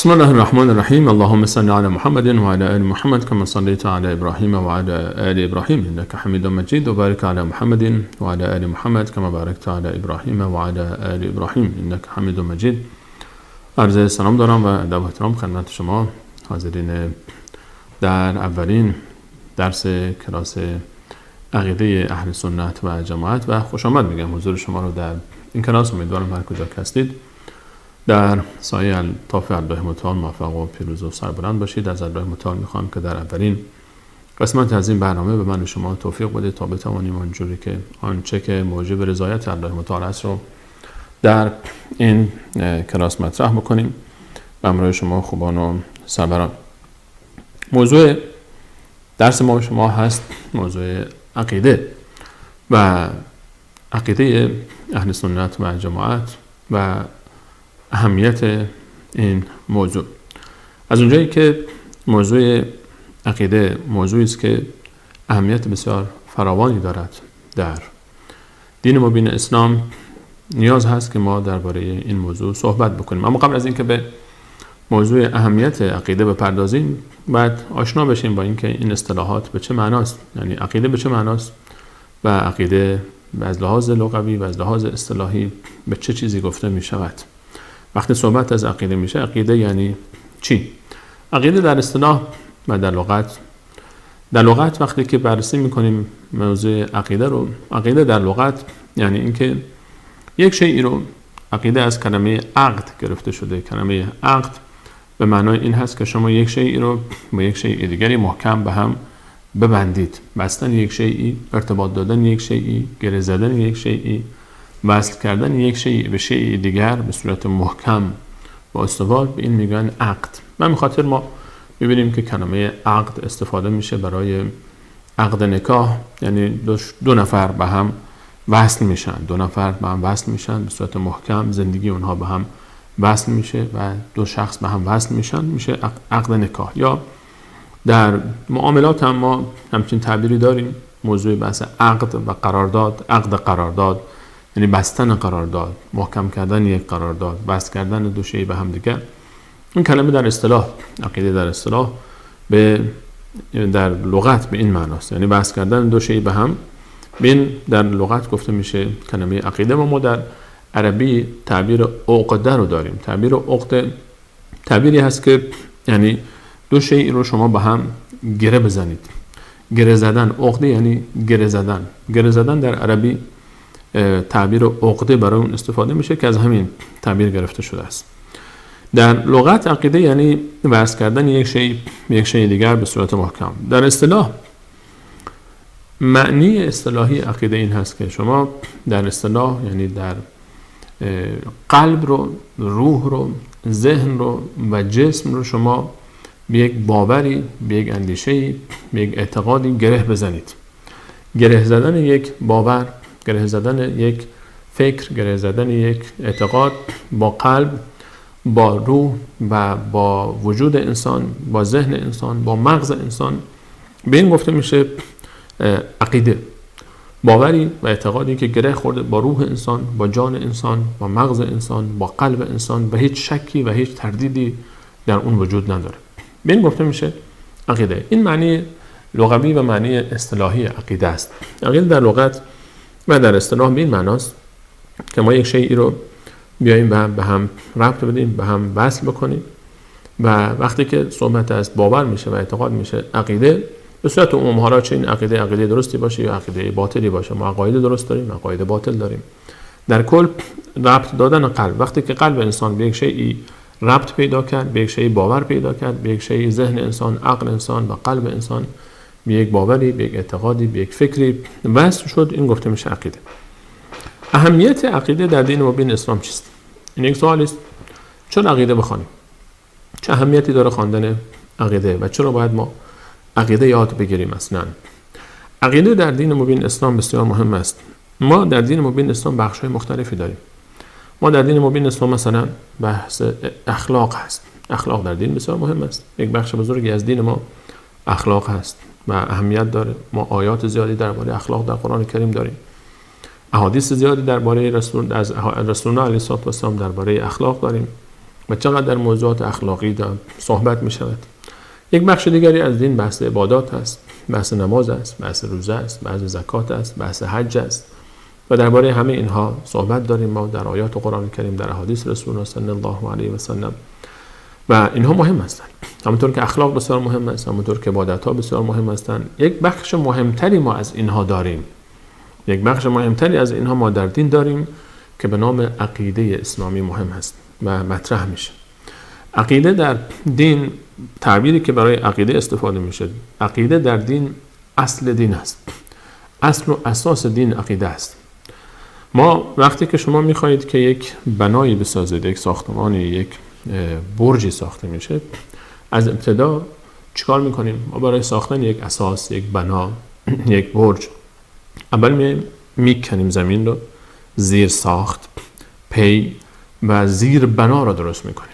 بسم الله الرحمن الرحیم. اللهم صل علی محمد و علی آل محمد کما صلیت علی ابراهیم و علی آل ابراهیم انک حمید مجید و بارک علی محمد و علی آل محمد کما بارکت علی ابراهیم و علی آل ابراهیم انک حمید مجید. عرض سلام دارم و ادب و احترام خدمت شما حاضرین در اولین درس کلاس عقیده اهل سنت و جماعت و خوش آمد میگم حضور شما رو در این کلاس. امیدوارم هر کجا که هستید در سایه الطاف الله متعال موفق و پیروز و سربلند باشید. از الله متعال میخوام که در اولین قسمت از این برنامه به من و شما توفیق بده تا بتوانیم آنجوری که آنچه که موجب رضایت الله متعال است رو در این کلاس مطرح بکنیم و همراه شما خوبان و سروران. موضوع درس ما و شما هست موضوع عقیده و عقیده اهل سنت و جماعت و اهمیت این موضوع. از اونجایی که موضوع عقیده موضوعی است که اهمیت بسیار فراوانی دارد در دین مبین اسلام، نیاز هست که ما درباره این موضوع صحبت بکنیم. اما قبل از اینکه به موضوع اهمیت عقیده بپردازیم، باید آشنا بشیم با اینکه این اصطلاحات به چه معناست، یعنی عقیده به چه معناست و عقیده از لحاظ لغوی و از لحاظ اصطلاحی به چه چیزی گفته می شود. وقتی صحبت از عقیده میشه، عقیده یعنی چی؟ عقیده در اصطلاح و در لغت، وقتی که بررسی میکنیم موضوع عقیده رو، عقیده در لغت یعنی اینکه یک شیئی رو، عقیده از کلمه عقد گرفته شده. کلمه عقد به معنای این هست که شما یک شیئی رو با یک شیء دیگری محکم به هم ببندید. بستن یک شیئی، ارتباط دادن یک شیئی، گره زدن یک شیئی، وصل کردن یک شیء به شیء دیگر به صورت محکم و استوار، به این میگن عقد. به همین خاطر ما میبینیم که کلمه عقد استفاده میشه برای عقد نکاح، یعنی دو نفر به هم وصل میشن، دو نفر به هم وصل میشن به صورت محکم، زندگی اونها به هم وصل میشه و دو شخص به هم وصل میشن، میشه عقد نکاح. یا در معاملات هم ما همچین تعبیری داریم، موضوع بحث عقد و قرارداد. عقد قرارداد یعنی بستن قرارداد، محکم کردن یک قرارداد، وصل کردن دو شی به هم دیگر. این کلمه در اصطلاح، عقیده در اصطلاح به در لغت به این معناست، یعنی وصل کردن دو شی به هم. به این در لغت گفته میشه کلمه عقیده. ما در عربی تعبیر عقده رو داریم. تعبیر عقده تعبیری هست که یعنی دو شی رو شما به هم گره بزنید. گره زدن، عقده یعنی گره زدن. گره زدن در عربی تعبیر عقده برای اون استفاده میشه که از همین تعبیر گرفته شده است. در لغت عقیده یعنی وصل کردن یک شی به یک شی دیگر به صورت محکم. در اصطلاح معنی اصطلاحی عقیده این هست که شما در اصطلاح یعنی در قلب رو، روح رو، ذهن رو و جسم رو شما به یک باوری، به یک اندیشه‌ای، به یک اعتقادی گره بزنید. گره زدن یک باور، گره زدن یک فکر، گره زدن یک اعتقاد با قلب، با روح و با وجود انسان، با ذهن انسان، با مغز انسان، به این گفته میشه عقیده. باوری و اعتقادی که گره خورده با روح انسان، با جان انسان، با مغز انسان، با قلب انسان و هیچ شکی و هیچ تردیدی در اون وجود نداره. به این گفته میشه عقیده. این معنی لغوی و معنی اصطلاحی عقیده است. عقیده در لغت و در اصطلاح به این معناست که ما یک شیئی رو بیاییم و به هم ربط بدیم، به هم وصل بکنیم و وقتی که صحبت از باور میشه و اعتقاد میشه عقیده، به صورت عموم، حالا چه این عقیده عقیده درستی باشه یا عقیده باطلی باشه، ما عقاید درست داریم، عقاید باطل داریم. در کل ربط دادن قلب، وقتی که قلب انسان به یک شیئی ربط پیدا کرد، به یک شیئی باور پیدا کرد، به یک شیئی ذهن انسان، عقل انسان و قلب انسان به یک باوری، به یک اعتقادی، به یک فکری وصل شد، این گفته میشه عقیده. اهمیت عقیده در دین مبین اسلام چیست؟ این یک سوال است. چرا عقیده بخوانیم؟ چه اهمیتی داره خواندن عقیده و چرا باید ما عقیده یاد بگیریم اصلا؟ عقیده در دین مبین اسلام بسیار مهم است. ما در دین مبین اسلام بخش‌های مختلفی داریم. ما در دین مبین اسلام مثلا بحث اخلاق هست. اخلاق در دین بسیار مهم است. یک بخش بزرگی از دین ما اخلاق هست و اهمیت داره. ما آیات زیادی درباره اخلاق در قرآن کریم داریم. احادیث زیادی درباره رسول از رسول الله علیه الصلاه و السلام درباره اخلاق داریم. و چقدر در موضوعات اخلاقی صحبت می شود. یک بخش دیگری از دین بحث عبادات است، بحث نماز است، بحث روزه است، بحث زکات است، بحث حج است و درباره همه اینها صحبت داریم ما در آیات قرآن کریم، در احادیث رسول الله صلی الله علیه و سلم و اینها مهم هستند. همونطور که اخلاق بسیار مهم است، همونطور که عبادت‌ها بسیار مهم هستند، یک بخش مهمتری ما از اینها داریم، یک بخش مهمتری از اینها ما در دین داریم که به نام عقیده اسلامی مهم هست و مطرح میشه. عقیده در دین، تعبیری که برای عقیده استفاده میشه، عقیده در دین اصل دین است، اصل و اساس دین عقیده است. ما وقتی که شما میخواهید که یک بنایی بسازید، یک ساختمانی، یک برجی ساخته میشه، از ابتدا چیکار میکنیم؟ ما برای ساختن یک اساس، یک بنا، یک برج، اول میکنیم زمین رو، زیر ساخت، پی و زیر بنا رو درست میکنیم.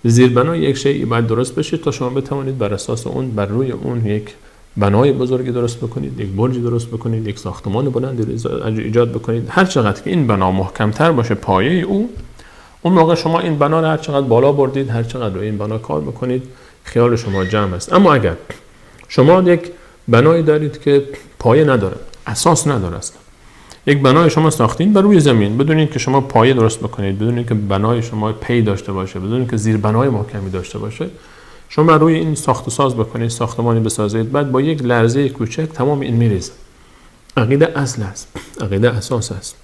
زیر بنا یک شیء باید درست بشه تا شما بتوانید بر اساس اون، بر روی اون یک بنای بزرگی درست بکنید، یک برجی درست بکنید، یک ساختمان بلندی ایجاد بکنید. هر چقدر که این بنا محکمتر باشه، پایه او، اون موقع شما این بنا رو هر چقدر بالا بردید، هر چقدر روی این بنا کار بکنید، خیال شما جمع است. اما اگر شما یک بنایی دارید که پایه نداره، اساس نداره، است یک بنای شما ساختین بر روی زمین بدون اینکه شما پایه درست بکنید، بدون اینکه بنای شما پی داشته باشه، بدون اینکه زیر بنای محکمی داشته باشه، شما بر روی این ساخت و ساز بکنید، ساختمانی بسازید، بعد با یک لرزه کوچک تمام این میریزه. عقیده اصل است، عقیده اساس است.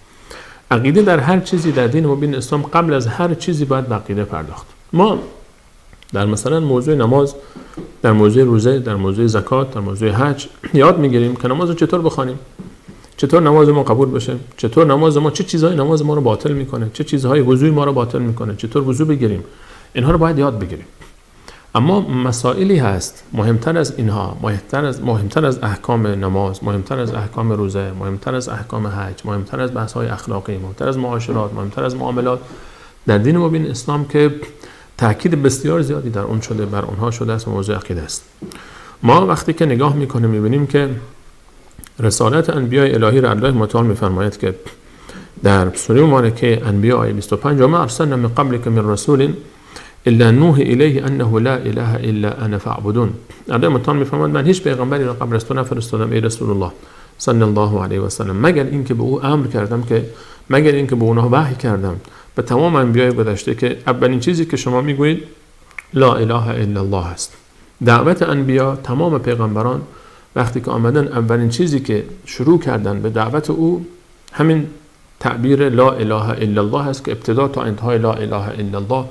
عقیده در هر چیزی در دین مبین اسلام قبل از هر چیزی باید به عقیده پرداخت. ما در مثلا موضوع نماز، در موضوع روزه، در موضوع زکات، در موضوع حج یاد میگیریم که نماز رو چطور بخوانیم، چطور نماز ما قبول بشه، چطور نماز ما، چه چیزهای نماز ما رو باطل میکنه، چه چیزهای وضوی ما رو باطل میکنه، چطور وضو بگیریم. اینها رو باید یاد بگیریم. اما مسائلی هست مهمتر از اینها، مهمتر از احکام نماز، مهمتر از احکام روزه، مهمتر از احکام حج، مهمتر از بحث‌های اخلاقی، مهمتر از معاشرات، مهمتر از معاملات در دین مبین اسلام که تاکید بسیار زیادی در اون شده، بر اونها شده است و موضوع عقیده است. ما وقتی که نگاه میکنیم میبینیم که رسالت انبیاء الهی را الله متعال میفرماید که در سوره مبارکه انبیاء آیه 25: و ما ارسلنا من قبلک من رسول الا نوحی الیه انه لا اله الا انا فاعبدون. الله متعال میفرماید من هیچ پیغمبری را قبل از تو نفرستادم ای رسول الله صلی الله علیه و سلم، مگر اینکه به او امر کردم، که مگر اینکه به اونها وحی کردم، به تمام انبیاء گذشته، که اولین چیزی که شما میگویید لا اله الا الله است. دعوت انبیا، تمام پیغمبران وقتی که آمدن، اولین چیزی که شروع کردن به دعوت او همین تعبیر لا اله الا الله است که ابتدا تا انتهای لا اله الا الله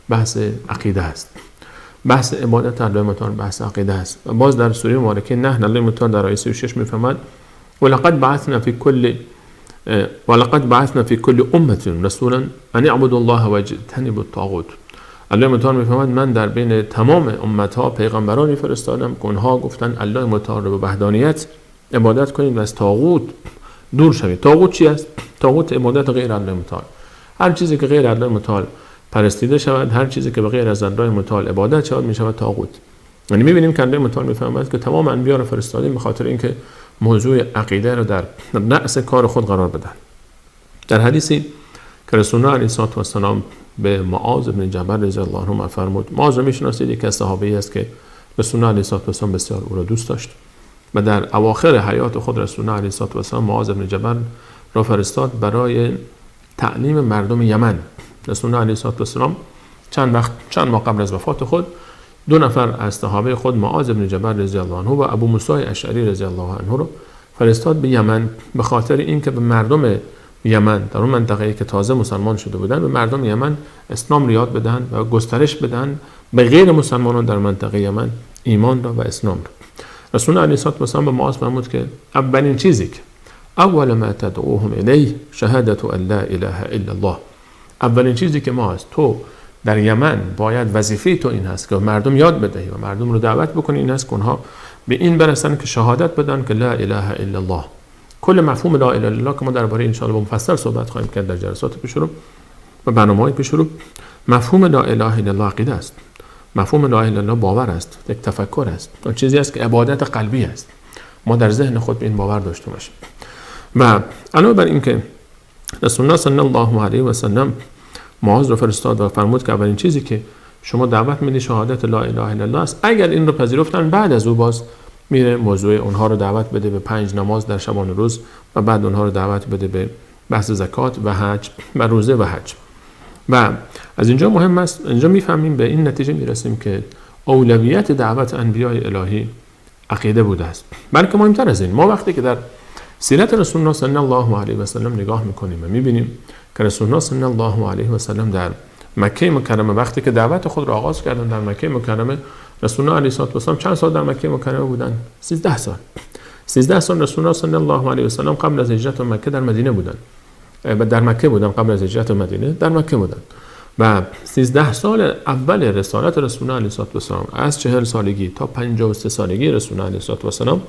بحث عقیده است، بحث عبادت الله متعال، بحث عقیده است. و باز در سوره مبارکه نحل الله متعال در آیه 36 می‌فرماید: ولقد بعثنا فی کل امه رسولا ان اعبدوا الله واجتنبوا الطاغوت. الله متعال می‌فرماید من در بین تمام امت‌ها پیغمبرانی فرستادم که اونها گفتن الله متعال رو به وحدانیت عبادت کنید و از طاغوت دور شوید. طاغوت چی است؟ طاغوت عبادت غیر الله متعال، هر چیزی که غیر الله متعال پرستیده شود، هر چیزی که به غیر از الله متعال عبادت شود میشود طاغوت. یعنی می‌بینیم که الله متعال می‌فرماید که تمام انبیا رو فرستادیم به خاطر اینکه موضوع عقیده رو در رأس کار خود قرار بدن. در حدیثی که رسول الله علیه و السلام به معاذ بن جبل رضی الله عنه فرمود، معاذ رو میشناسید، یکی از صحابه‌ای است که رسول الله علیه و السلام بسیار او را دوست داشت و در اواخر حیات خود رسول الله علیه و السلام معاذ بن جبل را فرستاد برای تعلیم مردم یمن. رسول الله علیه و السلام چند ماه قبل از وفات خود دو نفر از صحابه خود، معاذ بن جبل رضی الله عنه و ابو موسی اشعری رضی الله عنه رو فرستاد به یمن به خاطر اینکه به مردم یمن در اون منطقه‌ای که تازه مسلمان شده بودن، به مردم یمن اسلام رو یاد بدن و گسترش بدن به غیر مسلمانان در منطقه یمن ایمان را و اسلام را. رسول الله علیه و السلام به معاذ فرمود که اولین چیزی که اول ما تدعوهم الیه شهادت ان لا اله الا الله، اولین چیزی که ما از تو در یمن باید وظیفه تو این هست که مردم یاد بدهی و مردم رو دعوت بکنی، این هست که اونها به این برسن که شهادت بدن که لا اله الا الله. کل مفهوم لا اله الا الله که ما درباره ان شاء الله مفصل صحبت خواهیم کرد در جلسات پیش رو و برنامه‌های پیش رو، مفهوم لا اله الا الله عقیده است، مفهوم لا اله الا الله باور است، یک تفکر است، اون چیزی است که عبادت قلبی است. ما در ذهن خود به این باور داشته باشیم. و علاوه بر اینکه رسول الله صلی الله علیه و سلم معاذ رو فرستاد و فرمود که اولین چیزی که شما دعوت میدی شهادت لا اله الا الله است. اگر این رو پذیرفتن بعد از او باز میره موضوع اونها رو دعوت بده به 5 نماز در شبانه روز و بعد اونها رو دعوت بده به بحث زکات و حج و روزه و حج. و از اینجا مهم است، اینجا میفهمیم، به این نتیجه میرسیم که اولویت دعوت انبیای الهی عقیده بوده است. بلکه مهمتر از این، ما وقتی که در سیرت رسول الله صلی الله علیه و سلم نگاه میکنیم و میبینیم که رسول الله صلی الله علیه و سلم در مکه مکرمه وقتی که دعوت خود را آغاز کردن در مکه مکرمه، رسول الله علیه و سلم چند سال در مکه مکرمه بودن؟ 13 سال. 13 سال رسول الله صلی الله علیه و سلم قبل از هجرت به مکه در مدینه بودن. در مکه بودن قبل از هجرت به مدینه، در مکه بودن. و 13 سال اول رسالت رسول الله علیه و سلم، از 40 سالگی تا 53 سالگی رسول الله علیه و سلم،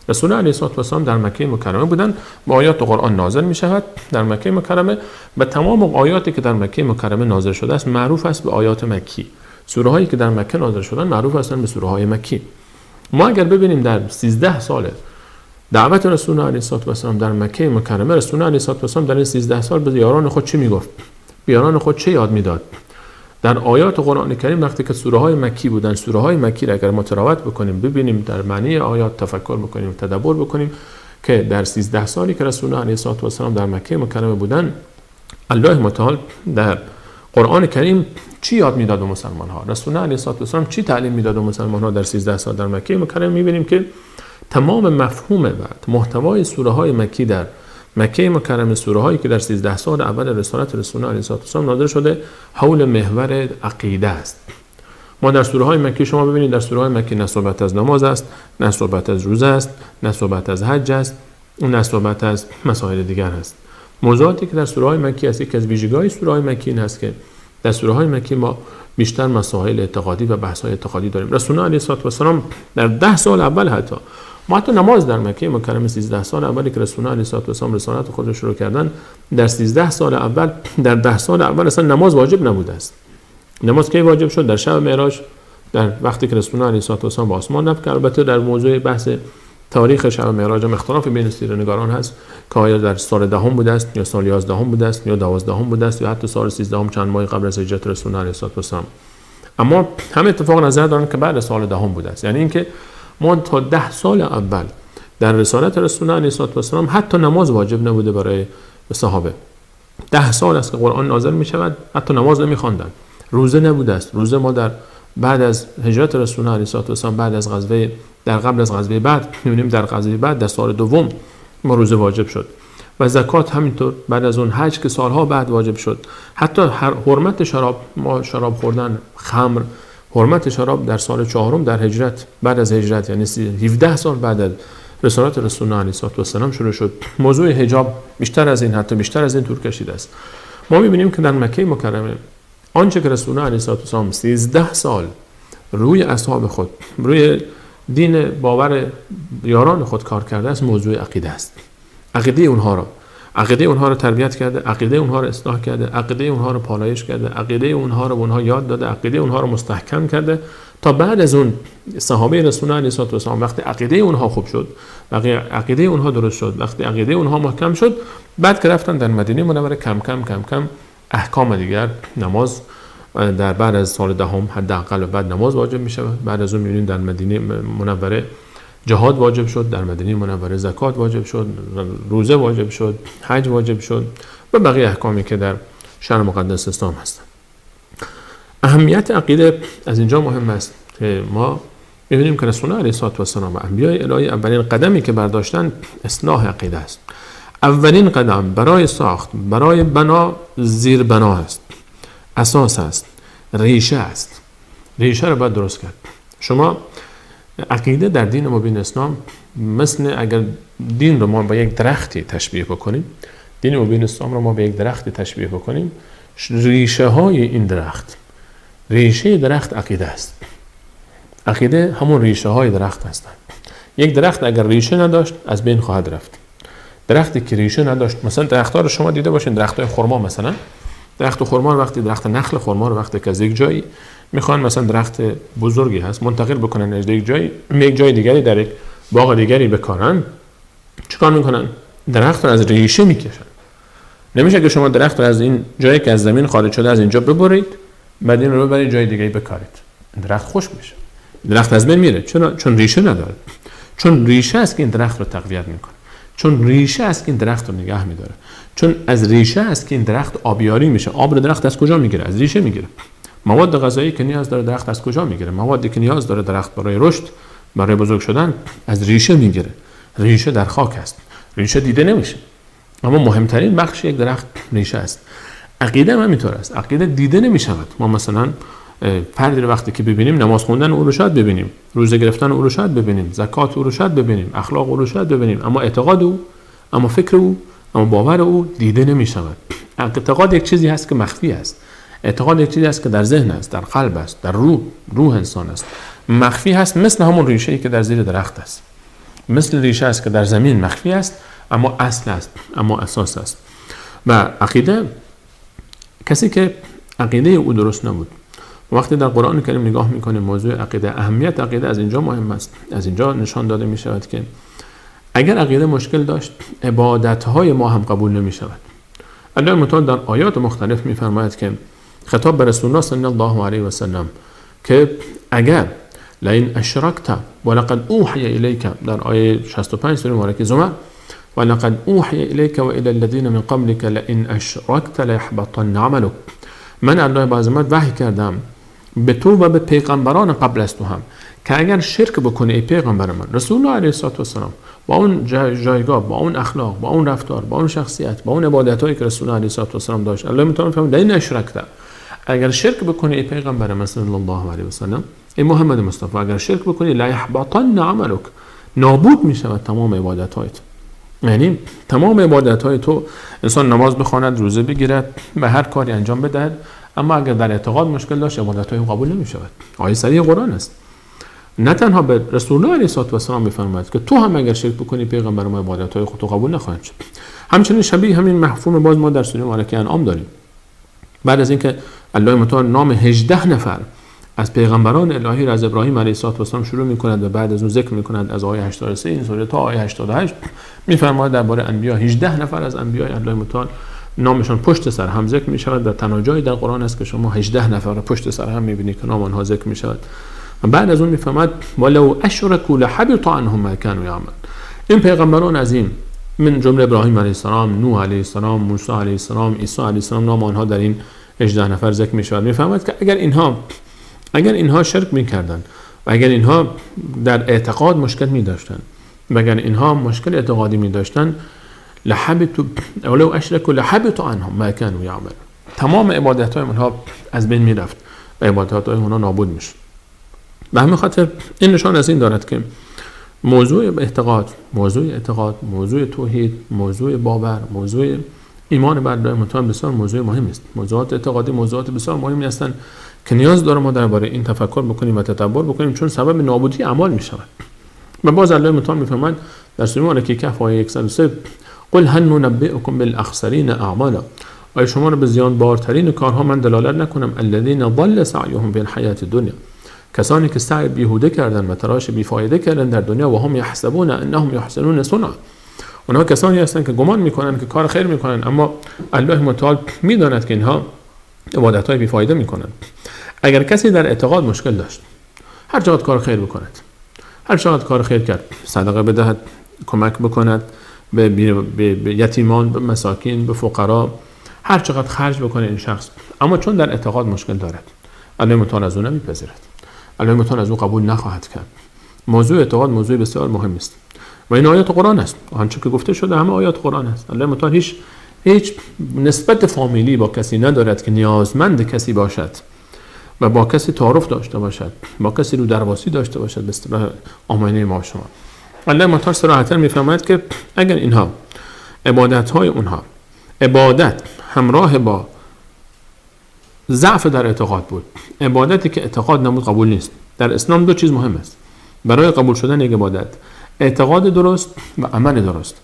رسول الله علیه و سلم در مکه مکرمه بودن. با آیات قرآن نازل می شود در مکه مکرمه و تمام آیاتی که در مکه مکرمه نازل شده است معروف است به آیات مکی. سوره هایی که در مکه نازل شدن معروف هستند به سوره های مکی. ما اگر ببینیم در 13 سال دعوت رسول الله علیه و سلم در مکه مکرمه، رسول الله علیه و سلم در این 13 سال به یاران خود چی میگفت؟ به یاران خود چه یاد میداد؟ در آیات قرآن کریم وقتی که سوره های مکی بودن، سوره های مکی را اگر ما تلاوت بکنیم، ببینیم در معنی آیات تفکر بکنیم، تدبر بکنیم که در 13 سالی که رسول الله علیه و سلم در مکه مکرمه بودن، الله متعال در قرآن کریم چی یاد میداد به مسلمان ها؟ رسول الله علیه و سلم چی تعلیم میداد به مسلمان ها در 13 سال در مکه مکرمه؟ میبینیم که تمام مفهوم و محتوای سوره های مکی در مکه مکرمه، سوره هایی که در 13 سال اول رسالت رسول الله علیه و سلم نازل شده، حول محور عقیده است. ما در سوره های مکی شما ببینید در سوره های مکی نه صحبت از نماز است، نه صحبت از روزه است، نه صحبت از حج است، نه صحبت از مسائل دیگر است. موضوعاتی که در سوره های مکی است، یکی از ویژگی‌های سوره های مکی این است که در سوره های مکی ما بیشتر مسائل اعتقادی و بحث های اعتقادی داریم. رسول الله علیه و سلم در 10 سال اول حتی ما حتی نماز در مکه مکرمه 13 سال اولی که رسول الله علیه و سلم رسالت خود را شروع کردن، در 13 سال اول، در 10 سال اول اصلا نماز واجب نبوده است. نماز کی واجب شد؟ در شب معراج، در وقتی که رسول الله علیه و سلم به آسمان رفت. البته در موضوع بحث تاریخ شب معراج هم اختلاف بین سیره‌نگاران هست که آیا در سال 10 بوده است یا سال 11 بوده است یا 12 بوده است یا حتی سال 13 چند ماه قبل از هجرت رسول الله علیه و سلم. اما همه اتفاق نظر دارن که بعد از سال 10 بوده است. یعنی اینکه ما تا 10 سال اول در رسالت رسول الله علیه و سلم حتی نماز واجب نبوده برای صحابه. 10 سال است که قرآن نازل می شود، حتی نماز نمی خواندند. روزه نبوده است. روزه ما در بعد از هجرت رسول الله علیه و سلم، بعد از غزوه، در قبل از غزوه بعد می‌بینیم در غزوه بعد در سال دوم ما روزه واجب شد و زکات همینطور، بعد از اون حج که سالها بعد واجب شد. حتی حرمت شراب، ما شراب خوردن، خمر، حرمت شراب در سال 4 در هجرت، بعد از هجرت، یعنی 17 سال بعد از رسالت رسول الله علیه و سلم شروع شد. موضوع حجاب بیشتر از این، حتی بیشتر از این طول کشیده است. ما می‌بینیم که در مکه مکرمه آنچه که رسول الله علیه و سلم 13 سال روی اصحاب خود، روی دین باور یاران خود کار کرده است، موضوع عقیده است. عقیده اونها را تربیت کرده، عقیده اونها را اصلاح کرده، عقیده اونها را پالایش کرده، عقیده اونها را به اونها یاد داده، عقیده اونها را مستحکم کرده تا بعد از اون صحابه رسول الله علیه و سلم وقتی عقیده اونها خوب شد، وقتی عقیده اونها درست شد، وقتی عقیده اونها محکم شد، بعد که رفتن در مدینه منوره کم کم کم کم احکام دیگر، نماز در بعد از سال 10 حداقل بعد نماز واجب میشه. بعد از اون می‌بینیم در مدینه منوره جهاد واجب شد، در مدینه منوره زکات واجب شد، روزه واجب شد، حج واجب شد و بقیه احکامی که در شرع مقدس اسلام هستند. اهمیت عقیده از اینجا مهم است که ما می‌بینیم که رسول الله علیه و سلم و انبیای الهی اولین قدمی که برداشتن اصلاح عقیده است. اولین قدم برای ساخت، برای بنا، زیر بنا است، اساس است، ریشه است. ریشه رو باید درست کرد. شما عقیده در دین مبین اسلام، مثل اگر دین رو ما با یک درختی تشبیه بکنیم، دین مبین اسلام رو ما به یک درختی تشبیه بکنیم، ریشه های این درخت، ریشه درخت عقیده است. عقیده همون ریشه های درخت هستند. یک درخت اگر ریشه نداشت از بین خواهد رفت. درختی که ریشه نداشت، مثلا درخت‌ها رو شما دیده باشین، درخت‌های خرما مثلا، درخت خرما وقتی درخت نخل خرما رو وقتی که از یک جایی میخوان، مثلا درخت بزرگی هست، منتقل بکنن از یک جایی یک جای دیگری در یک باغ دیگری بکارن، چیکار میکنن؟ درخت رو از ریشه میکشن. نمیشه که شما درخت رو از این جایی که از زمین خارج شده از اینجا ببرید، بعد این رو ببرید جای دیگه بکارید، درخت خشک میشه، درخت از بین میره. چرا؟ چون ریشه نداره. چون ریشه است که این درخت رو تقویت میکنه، چون ریشه است که این درخت رو نگه میداره، چون از ریشه است که این درخت آبیاری میشه. آب رو درخت از کجا میگیره؟ از ریشه میگیره. مواد غذایی که نیاز داره درخت از کجا میگیره؟ موادی که نیاز داره درخت برای رشد، برای بزرگ شدن، از ریشه میگیره. ریشه در خاک است، ریشه دیده نمیشه، اما مهمترین بخش یک درخت ریشه است. عقیده هم همینطور است، عقیده دیده نمیشود. ما مثلا فردی رو وقتی که ببینیم، نماز خوندن او رو شاید ببینیم، روزه گرفتن او رو شاید ببینیم، زکات او رو شاید ببینیم، اخلاق او رو شاید ببینیم، اما اعتقاد او، اما فکر او، اما باور او دیده نمیشود. اعتقاد یک چیزی هست که مخفی است. اعتقاد یک چیزی است که در ذهن است، در قلب است، در روح انسان است، مخفی هست، مثل همون ریشه‌ای که در زیر درخت است، مثل ریشه است که در زمین مخفی است، اما اصل است، اما اساس است. و عقیده، کسی که عقیده او درست نبود، وقتی در قرآن کریم نگاه میکنیم موضوع عقیده، اهمیت عقیده از اینجا مهم است، از اینجا نشان داده میشود که اگر عقیده مشکل داشت، عبادتهای ما هم قبول نمیشود. الله متعال در آیات مختلف میفرماید که خطاب به رسول الله صلی الله علیه و سلم که اگر لئن اشرکت ولقد اوحی الیک، در آیه 65 سوره مبارکه زمر، ولقد اوحی الیک و الی الذین من قبلک لئن اشرکت لیحبطن عملک. من الله با عظمت وحی کردم به تو و به پیغمبران قبل از تو هم که اگر شرک بکنی ای پیغمبر من، رسول الله علیه الصلاة والسلام، با اون جایگاه، با اون اخلاق، با اون رفتار، با اون شخصیت، با اون عبادتایی که رسول الله علیه الصلاة والسلام داشت، الله میتونه فرمود لئن اشرکت، اگر شرک بکنی ای پیغمبر من صلی الله علیه و سلم، ای محمد مصطفی، اگر شرک بکنی لیحبطن عملک، نابود میشود تمام عبادت‌هایت. یعنی تمام عبادت‌های تو، انسان نماز بخواند، روزه بگیرد و هر کاری انجام بدهد، اما اگر در اعتقاد مشکل داشت، عبادت‌های او قبول نمی‌شود. آیه صریح قرآن است. نه تنها به رسول الله علیه الصلاة والسلام می‌فرماید که تو هم اگر شرک بکنی پیغمبر ما عبادت‌های خود تو قبول نخواهند شد. همچنین شبیه همین مفهوم باز ما در سوره مبارکه انعام داریم. بعد از اینکه الله متعال نام 18 نفر از پیغمبران الهی را از ابراهیم علیه السلام شروع می‌کند و بعد از اون ذکر می‌کند از آیه 83 این سوره تا آیه 88، می‌فرماید درباره انبیا 18 نفر از انبیای الله متعال نامشان پشت سر هم ذکر می‌شود. در تنها جایی در قرآن است که شما 18 نفر را پشت سر هم می‌بینید که نام آنها ذکر می‌شود. و بعد از اون می‌فرماید ولو اشرکوا لحبط عنهم ما كانوا یعملون. این پیغمبران عظیم من جمله ابراهیم علیه السلام، نوح علیه السلام، موسی علیه السلام، عیسی علیه السلام، نام آنها در این 18 نفر ذکر می‌شود. می‌فرماید که اگر اینها شرک می‌کردند و اگر اینها در اعتقاد مشکل می‌داشتند و اگر اینها مشکل اعتقادی می‌داشتند، لحبط ولو اشرکوا لحبط عنهم ما كانوا یعملون، تمام عبادت‌های اونها از بین می‌رفت و عبادت‌های اونها نابود می‌شد. به همین خاطر این نشان از این دارد که موضوع اعتقاد، موضوع توحید، موضوع باور، موضوع ایمان بر الله متعال بسیار موضوع مهمی است. موضوعات اعتقادی موضوعات بسیار مهمی هستند که نیاز داره ما درباره این تفکر بکنیم و تدبر بکنیم، چون سبب نابودی اعمال می شود. و باز الله متعال می‌فرماید در سوره مبارکه کهف آیه 103 قل هل ننبئکم بالاخسرین اعمالا، آیا شما را به زیان بارترین کارها من دلالت نکنم؟ الذین ضل سعیهم فی الحیاة الدنیا، کسانی که سعی بیهوده کردن و تلاش بیفایده کردن در دنیا، و هم یحسبون انهم یحسنون صنعا، اونها کسانی هستند که گمان میکنن که کار خیر میکنن، اما الله متعال میداند که اینها عبادت‌های بیفایده میکنن. اگر کسی در اعتقاد مشکل داشت، هر چقدر کار خیر بکند، هر چقدر کار خیر کرد، صدقه بدهد، کمک بکند به یتیمان، به مساکین، به فقرا، هر چقدر خرج بکنه این شخص، اما چون در اعتقاد مشکل دارد، الله متعال از او نمیپذیرد، الله متعال از او قبول نخواهد کرد. موضوع اعتقاد موضوع بسیار مهم است و این آیات قرآن است. آنچه که گفته شده همه آیات قرآن است. الله متعال هیچ نسبت فامیلی با کسی ندارد که نیازمند کسی باشد و با کسی تعارف داشته باشد، با کسی رو درواسی داشته باشد، به اصطلاح آمینه ما شما. الله متعال صراحتا می‌فرماید که اگر اینها عبادت‌های اونها، عبادت همراه با ضعف در اعتقاد بود، عبادتی که اعتقاد نبود قبول نیست. در اسلام دو چیز مهم است برای قبول شدن یک عبادت: اعتقاد درست و عمل درست.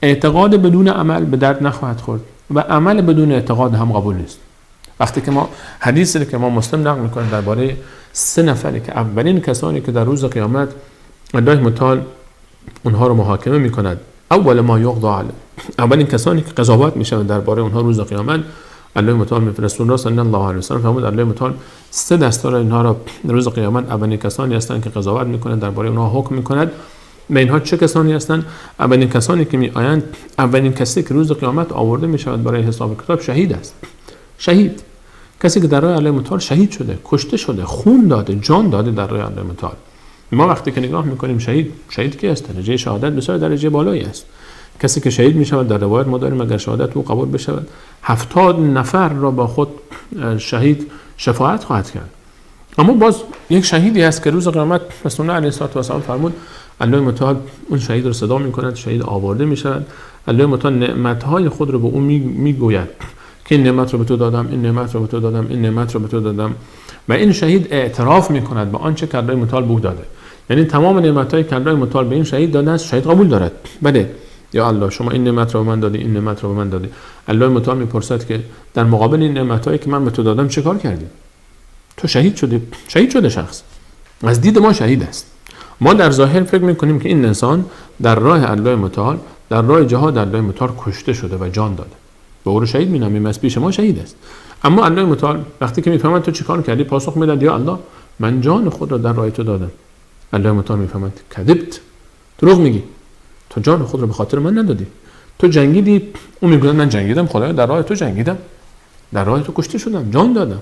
اعتقاد بدون عمل به درد نخواهد خورد و عمل بدون اعتقاد هم قبول نیست. وقتی که ما حدیثی که ما مسلم نقل میکنه درباره سه نفری که اولین کسانی که در روز قیامت الله متعال اونها رو محاکمه میکند، اول ما یقضی علی، اولین کسانی که قضاوت میشوند درباره اونها روز قیامت، الله متعال رسول الله صلی الله علیه و سلم فرمود الله متعال سه دستار اینها را روز قیامت اولین کسانی هستند که قضاوت میکنند، درباره اونها حکم میکند. به اینها چه کسانی هستند؟ اولین کسانی که می آیند، اولین کسی که روز قیامت آورده می شود برای حساب کتاب شهید است. شهید کسی که در راه الله متعال شهید شده، کشته شده، خون داده، جان داده در راه الله متعال. ما وقتی که نگاه میکنیم شهید، شهید کی است؟ درجه شهادت بسیار درجه بالایی است. کسی که شهید می شود در روایت ما داریم اگر شهادت او قبول بشود 70 نفر را با خود شهید شفاعت خواهد کرد. اما باز یک شهیدی هست که روز قیامت رسول الله علیه و سلم فرمود الله متعال اون شهید رو صدا میکند، شهید آورده میشود، الله متعال نعمتهای خود رو به او میگوید که این نعمت رو به تو دادم، این نعمت رو به تو دادم، این نعمت رو به تو دادم، و این شهید اعتراف میکند به آنچه که الله متعال به او داده. یعنی تمام نعمتهای که الله متعال به این شهید داده است شهید قبول دارد. بله یا الله شما این نعمت رو به من دادی، این نعمت رو به من دادی. الله متعال میپرسد که در مقابل این نعمتهایی که من به تو دادم چه کار کردی؟ تو شهید شدی. شهید شده شخص از دید ما شهید است. ما در ظاهر فکر میکنیم که این انسان در راه الله متعال، در راه جهاد الله متعال کشته شده و جان داده، به او رو شهید مینامیم، از پیش ما شهید است. اما الله متعال وقتی که میفهمد تو چیکار کردی پاسخ میداد یا الله من جان خود را در راه تو دادم. الله متعال میفهمد کذبت، دروغ میگی، تو جان خود را به خاطر من ندادی، تو جنگیدی. او میگوید من جنگیدم خدایا، در راه تو جنگیدم، در راه تو کشته شدم، جان دادم.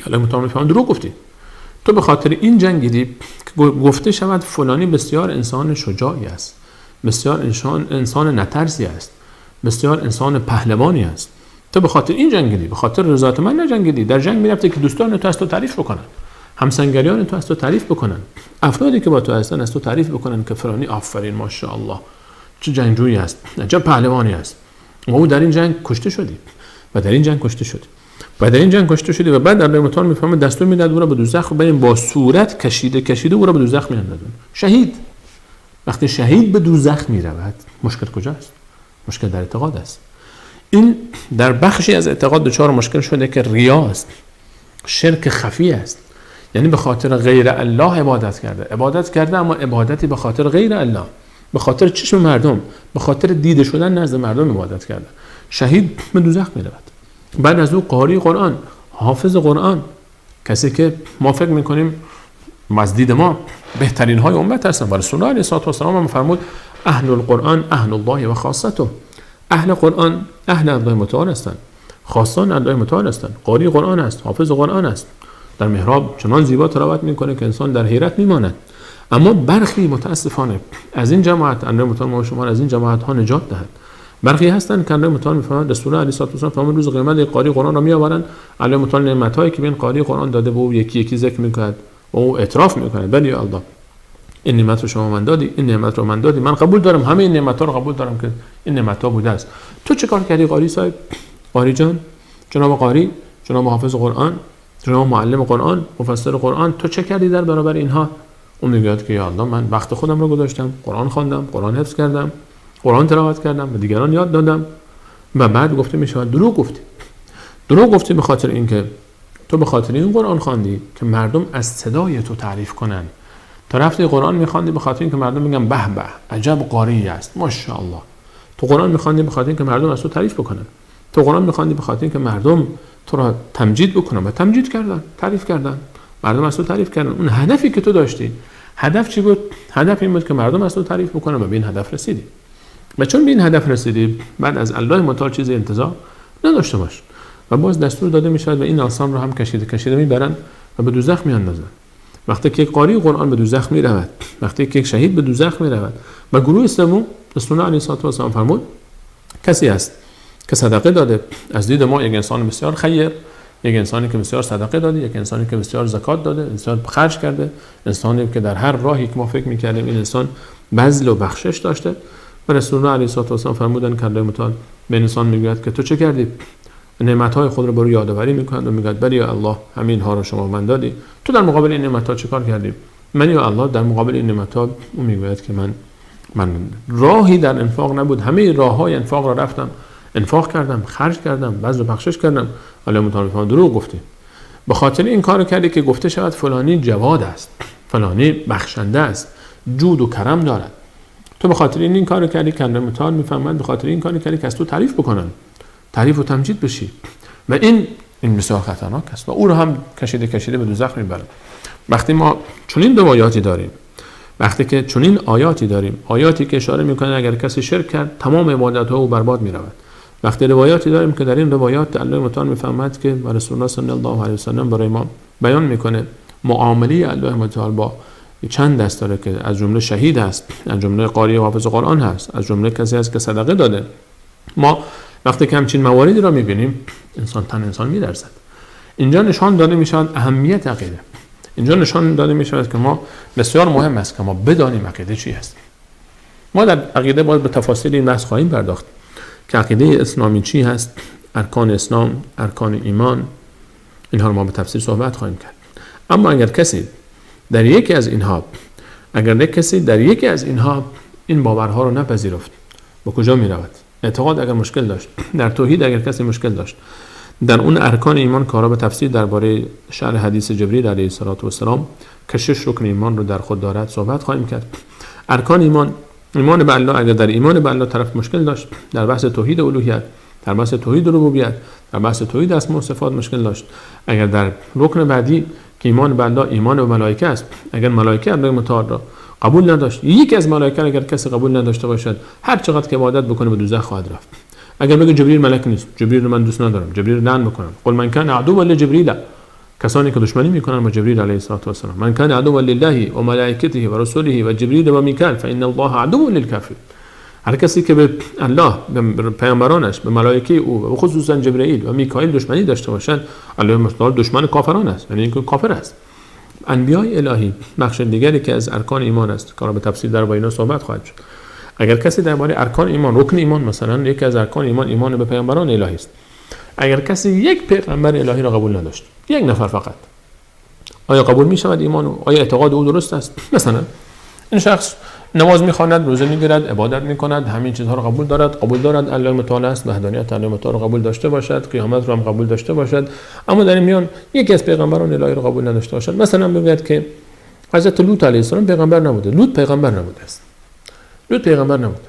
الله متعال میفهمد دروغ گفتی، تو به خاطر این جنگیدی که گفته شود فلانی بسیار انسان شجاعی است، بسیار انسان نترسی است، بسیار انسان پهلوانی است. تو به خاطر این جنگیدی، به خاطر رضایت من نجنگیدی. در جنگ میرفتی که دوستان تو از تو تعریف بکنن، همسنگریان تو از تو تعریف بکنن، افرادی که با تو هستن از تو تعریف بکنن که فلانی آفرین ماشاءالله چه جنگجویی است، عجب پهلوانی است. و او در این جنگ کشته شدی و در این جنگ کشته شدی و در این جنگ کشته شدی. و بعد الله متعال میفهمه دستور میداد او را به دوزخ بریم، با صورت کشیده کشیده او را به دوزخ میاندازند. شهید وقتی شهید به دوزخ میرود مشکل کجاست؟ مشکل در اعتقاد است. این در بخشی از اعتقاد دچار مشکل شده که ریا است، شرک خفی است. یعنی به خاطر غیر الله عبادت کرده، عبادت کرده اما عبادتی به خاطر غیر الله، به خاطر چشم مردم، به خاطر دیده شدن نزد مردم عبادت کرده. شهید به دوزخ میرود. بعد از او قاری قرآن، حافظ قرآن، کسی که ما فکر میکنیم از دید ما بهترین های امت هستن، و رسول الله علیه و سلم هم فرمود اهل القرآن اهل الله و خاصته، اهل قرآن اهل الله متعال هستند، خاصان الله متعال هستند. قاری قرآن است، حافظ قرآن است، در محراب چنان زیبا تلاوت میکنه که انسان در حیرت میماند. اما برخی متاسفانه از این جماعت، الله متعال ما شما از این جماعت ها نجات دهد، برخی هستند که الله متعال میفرماید رسول الله علیه و سلم فرمود روز قیامت قاری قرآن را میآورند، الله متعال نعمت‌هایی که به این قاری قرآن داده به او یکی یکی ذکر میکند و او اعتراف میکند بلی یا الله این نعمت رو شما من دادی، این نعمت رو من دادی، من قبول دارم، همه این نعمت‌ها رو قبول دارم که این نعمت‌ها بوده است. تو چه کار کردی قاری صاحب؟ قاری جان، جناب قاری، جناب حافظ قرآن، جناب معلم قرآن، مفسر قرآن، تو چه کردی در برابر اینها؟ اون میگوید که یا الله من وقت خودم رو گذاشتم، قرآن خواندم، قرآن حفظ کردم، قرآن تلاوت کردم، به دیگران یاد دادم. و بعد گفته می شود دروغ گفتی. دروغ گفتی به خاطر اینکه تو به خاطر این قرآن خواندی که مردم از صدای تو تعریف کنن. تو رفتی قرآن میخواندی به خاطر اینکه مردم بگن به به عجب قاری است ماشاءالله. تو قرآن میخواندی به خاطر اینکه مردم از تو تعریف بکنن. تو قرآن میخواندی به خاطر اینکه مردم تو را تمجید بکنن و تمجید کردن، تعریف کردن، مردم از تو تعریف کردن. اون هدفی که تو داشتی، هدف چی بود؟ هدف این بود که مردم از تو تعریف بکنن و به این هدف رسیدی. و چون به این هدف رسیدی بعد از الله متعال چیزی انتظار نداشته باش. و باز دستور داده می شود و این انسان رو هم کشیده کشیده میبرن و به دوزخ میاندازن. وقتی که قاری قرآن به دوزخ میرود، وقتی که یک شهید به دوزخ میرود. و گروه سوم رسول الله علیه و سلم فرمود کسی است که صدقه داده، از دید ما یک انسان بسیار خیر، یک انسانی که بسیار صدقه داده، یک انسانی که بسیار زکات داده، انسان خرج کرده، انسانی که در هر راهی که ما فکر میکردیم این انسان بذل و بخشش داشته. و رسول الله علیه و سلم فرمودن که الله متعال به انسان میگوید که تو چه کردی؟ نعمت‌های خود رو برو یادآوری می‌کند و میگوید بلی یا الله همین ها رو شما من دادی، تو در مقابل این نعمت‌ها چه کار کردی؟ من یا الله در مقابل این نعمت‌ها، او میگوید که من راهی در انفاق نبود، همه راه‌های انفاق را رفتم، انفاق کردم، خرج کردم، بذل و بخشش کردم. الله متعال فرمود دروغ گفتی، به خاطر این کارو کردی که گفته شود فلانی جواد است، فلانی بخشنده است، جود و کرم دارد. تو به خاطر این کارو کردی که الله متعال میفهمد، به خاطر این کارو کردی که از تو تعریف بکنن، تعریف و تمجید بشی. و این بسیار خطرناک است و او رو هم کشیده کشیده به دوزخ میبرد. وقتی ما چنین روایاتی داریم، وقتی که چنین آیاتی داریم، آیاتی که اشاره میکنه اگر کسی شرک کرد تمام عبادت‌ها او برباد میرود. وقتی روایاتی داریم که در این روایات الله متعال میفرماید که و رسول الله صلی الله علیه و سلم برای ما بیان میکنه معامله الله متعال با چند دست داره که از جمله شهید هست، از جمله قاری و حافظ قرآن هست، از جمله کسی هست که صدقه داده. ما وقتی که همچین مواردی را میبینیم انسان تن انسان می‌لرزد. اینجا نشان داده میشود اهمیت عقیده. اینجا نشان داده میشود که ما بسیار مهم است که ما بدانیم عقیده چی است. ما در عقیده باید به تفاصیل این بحث خواهیم پرداخت که عقیده اسلامی چی هست، ارکان اسلام، ارکان ایمان، اینها رو ما به تفصیل صحبت خواهیم کرد. اما اگر کسی در یکی از اینها، اگر کسی در یکی از اینها این باورها رو نپذیرفت، به کجا میرود؟ اعتقاد اگر مشکل داشت، در توحید اگر کسی مشکل داشت، در اون ارکان ایمان کارا به تفصیل درباره شرح حدیث جبریل علیه السلام که شش رکن ایمان رو در خود دارد صحبت خواهیم کرد. ارکان ایمان، ایمان به الله، اگر در ایمان به الله طرف مشکل داشت، در بحث توحید الوهیت، در بحث توحید ربوبیت، در بحث توحید اسما و صفات مشکل داشت، اگر در رکن بعدی که ایمان به الله ایمان به ملائکه است، اگر ملائکه الله متعال را قبول نداشت، یکی از ملائکه اگر کسی قبول نداشته باشد، هر چقدر که عبادت بکنه به دوزخ خواهد رفت. اگر بگه جبریل ملک نیست، جبریل رو من دوست ندارم، جبریل رو لعن بکنم، قل من کان عدوا لجبریل، کسانی که دشمنی میکنن با جبریل علیه السلام، من کان عدوا لله و ملائکته و رسوله و جبریل و میکائیل فان الله عدو للکافر. هر کسی که به الله، به پیامبرانش، به ملائکه او و خصوصا جبرئیل و میکائیل دشمنی داشته باشند، الله متعال دشمن کافران است، یعنی اینکه کافر است. انبیای الهی بخش دیگری که از ارکان ایمان است که به تفصیل در اینا صحبت خواهد شد. اگر کسی درباره ارکان ایمان، رکن ایمان، مثلا یکی از ارکان ایمان ایمان به پیامبران الهی است، اگر کسی یک پیغمبر الهی را قبول نداشت، یک نفر فقط، آیا قبول می شود ایمان او؟ آیا اعتقاد او درست است؟ مثلا این شخص نماز میخواند، روزه میگیرد، عبادت میکند، همین چیزها را قبول دارد، قبول دارد الله متعال است، وحدانیت الله متعال را قبول داشته باشد، قیامت را هم قبول داشته باشد، اما در این میان یکی از پیغمبران الهی را قبول نداشته باشد. مثلا بگوید که حضرت لوط علیه السلام پیغمبر نبوده، لوط پیغمبر نبوده است، لوط پیغمبر نبوده،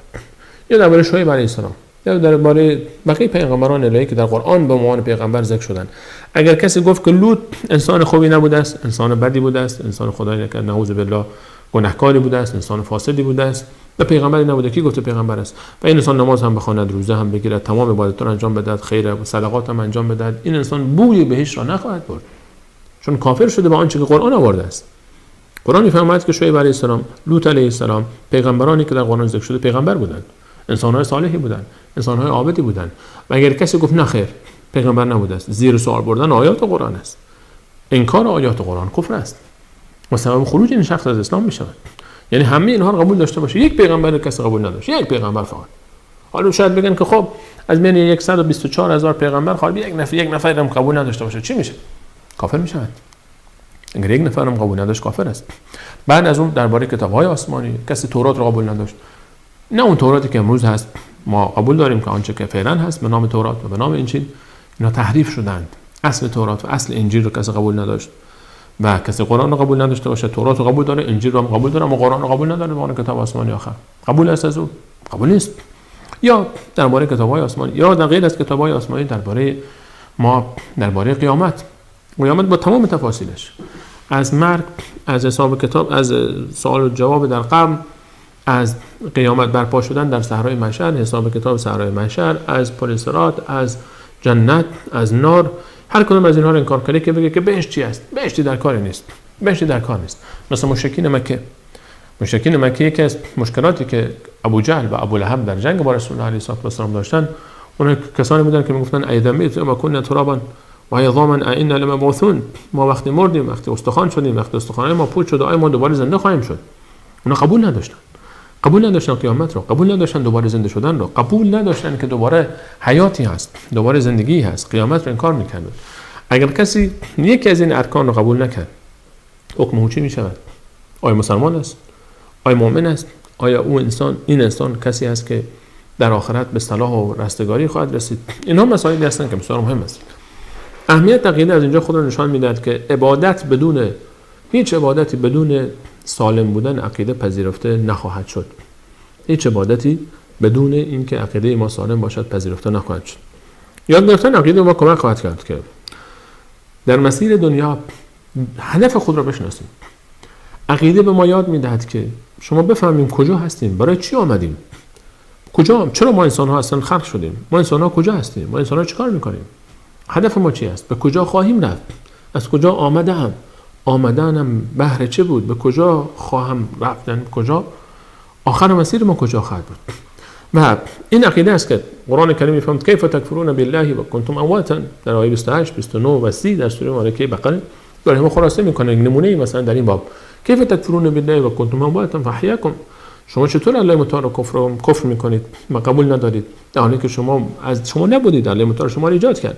یا درباره شعیب علیه السلام، یا درباره بقیه پیغمبران الهی که در قرآن به عنوان پیغمبر ذکر شدن. اگر کسی گفت که لوط انسان خوبی نبوده است، انسان بدی بوده است، انسان خدای نکرده نعوذ بالله گناهکاری بوده است، انسان فاسدی بوده است و پیغمبری نبوده، کی گفته پیغمبر است؟ و این انسان نماز هم بخواند، روزه هم بگیرد، تمام عبادات را انجام بدهد، خیر و صدقات هم انجام بدهد، این انسان بوی بهشت را نخواهد برد، چون کافر شده با آنچه که قرآن آورده است. قرآن می‌فرماید که شعیب علیه السلام، لوط علیه السلام، پیغمبرانی که در قرآن ذکر شده پیغمبر بودند، انسان‌های صالحی بودند، انسان‌های عابدی بودند. و اگر کسی گفت نه خیر پیغمبر نبوده است، زیر سوال بردن آیات قرآن است. انکار آیات قرآن کفر است و سبب خروج این شخص از اسلام می‌شود. یعنی همه اینها رو قبول داشته باشه، یک پیغمبر کسی قبول نداشت، یک پیغمبر فقط. حالا شاید بگن که خب از میان 124,000 پیغمبر خالی یک نفر هم قبول نداشته باشه چی میشه؟ کافر میشود. اگر یک نفر هم قبول نداشت کافر است. بعد از اون درباره کتاب‌های آسمانی کسی تورات رو قبول نداشت، نه اون توراتی که امروز هست ما قبول داریم که آنچه که فعلا هست به نام تورات و به نام انجیل، اینا تحریف شدند. اصل تورات و اصل انجیل رو کسی قبول نداشت و کسی قرآن رو قبول نداشته باشه، تورات رو قبول داره، انجیل رو هم قبول داره، اما قرآن رو قبول نداره، به عنوان کتاب آسمانی آخر قبول است از او؟ قبول نیست. یا درباره کتاب‌های آسمانی یا در غیر از کتاب‌های آسمانی درباره ما، درباره قیامت، قیامت با تمام تفاصیلش، از مرگ، از حساب کتاب، از سوال و جواب در قبر، از قیامت برپا شدن در صحرای محشر، حساب کتاب صحرای محشر، از پل صراط، از جنت، از نار، هر کدوم از اینها رو انکار کنه که بگه که بهشت چی است؟ بهشتی در کار نیست، بهشتی در کار نیست. مثلا مشرکین مکه، مشرکین مکه یکی از مشکلاتی که ابو جهل و ابو لهب در جنگ با رسول الله علیه و السلام داشتن، اونها کسانی بودن که میگفتن ایذا متنا و کنا ترابا و عظاما ائنا لمبعوثون، ما وقتی مردیم، وقتی استخوان شدیم، وقتی استخوان‌های ما پوچ شد، آیا ما دوباره زنده خواهیم شد؟ اونا قبول نداشتن، قبول نداشتن قیامت رو، قبول نداشتن دوباره زنده شدن رو، قبول نداشتن که دوباره حیاتی هست، دوباره زندگی هست، قیامت رو انکار میکردن. اگر کسی یکی از این ارکان رو قبول نکرد، حکم او چی میشود؟ آیا مسلمان است؟ آیا مؤمن است؟ آیا او انسان، این انسان کسی است که در آخرت به صلاح و رستگاری خواهد رسید؟ اینها مسائلی هستند که بسیار مهم است. اهمیت عقیده از اینجا خود را نشان میدهد که عبادت بدون هیچ عبادتی بدون سالم بودن عقیده پذیرفته نخواهد شد. هیچ عبادتی بدون اینکه عقیده ما سالم باشد پذیرفته نخواهد شد. یاد گرفتن عقیده ما کمک خواهد کرد که در مسیر دنیا هدف خود را بشناسیم. عقیده به ما یاد میدهد که شما بفهمیم کجا هستیم، برای چی آمدیم، کجا، چرا ما انسان ها اصلا خلق شدیم، ما انسان ها کجا هستیم، ما انسان ها چیکار میکنیم، هدف ما چی است، به کجا خواهیم رفت، از کجا آمدم، آمدنم بهر چه بود، به کجا خواهم رفتن، کجا آخر مسیر ما کجا خواهد بود. و این عقیده است که قرآن کریم می‌فرماید کیف تکفرون بالله و کنتم امواتا، در آیه 28 29 و 30 در سوره مبارکه بقره برای ما خلاصه میکنه نمونه مثلا در این باب، کیف تکفرون بالله و کنتم امواتا فاحیاکم، شما چطور الله متعال رو کفر میکنید و قبول ندارید در حالی که شما از شما نبودید، الله متعال شما رو ایجاد کرد.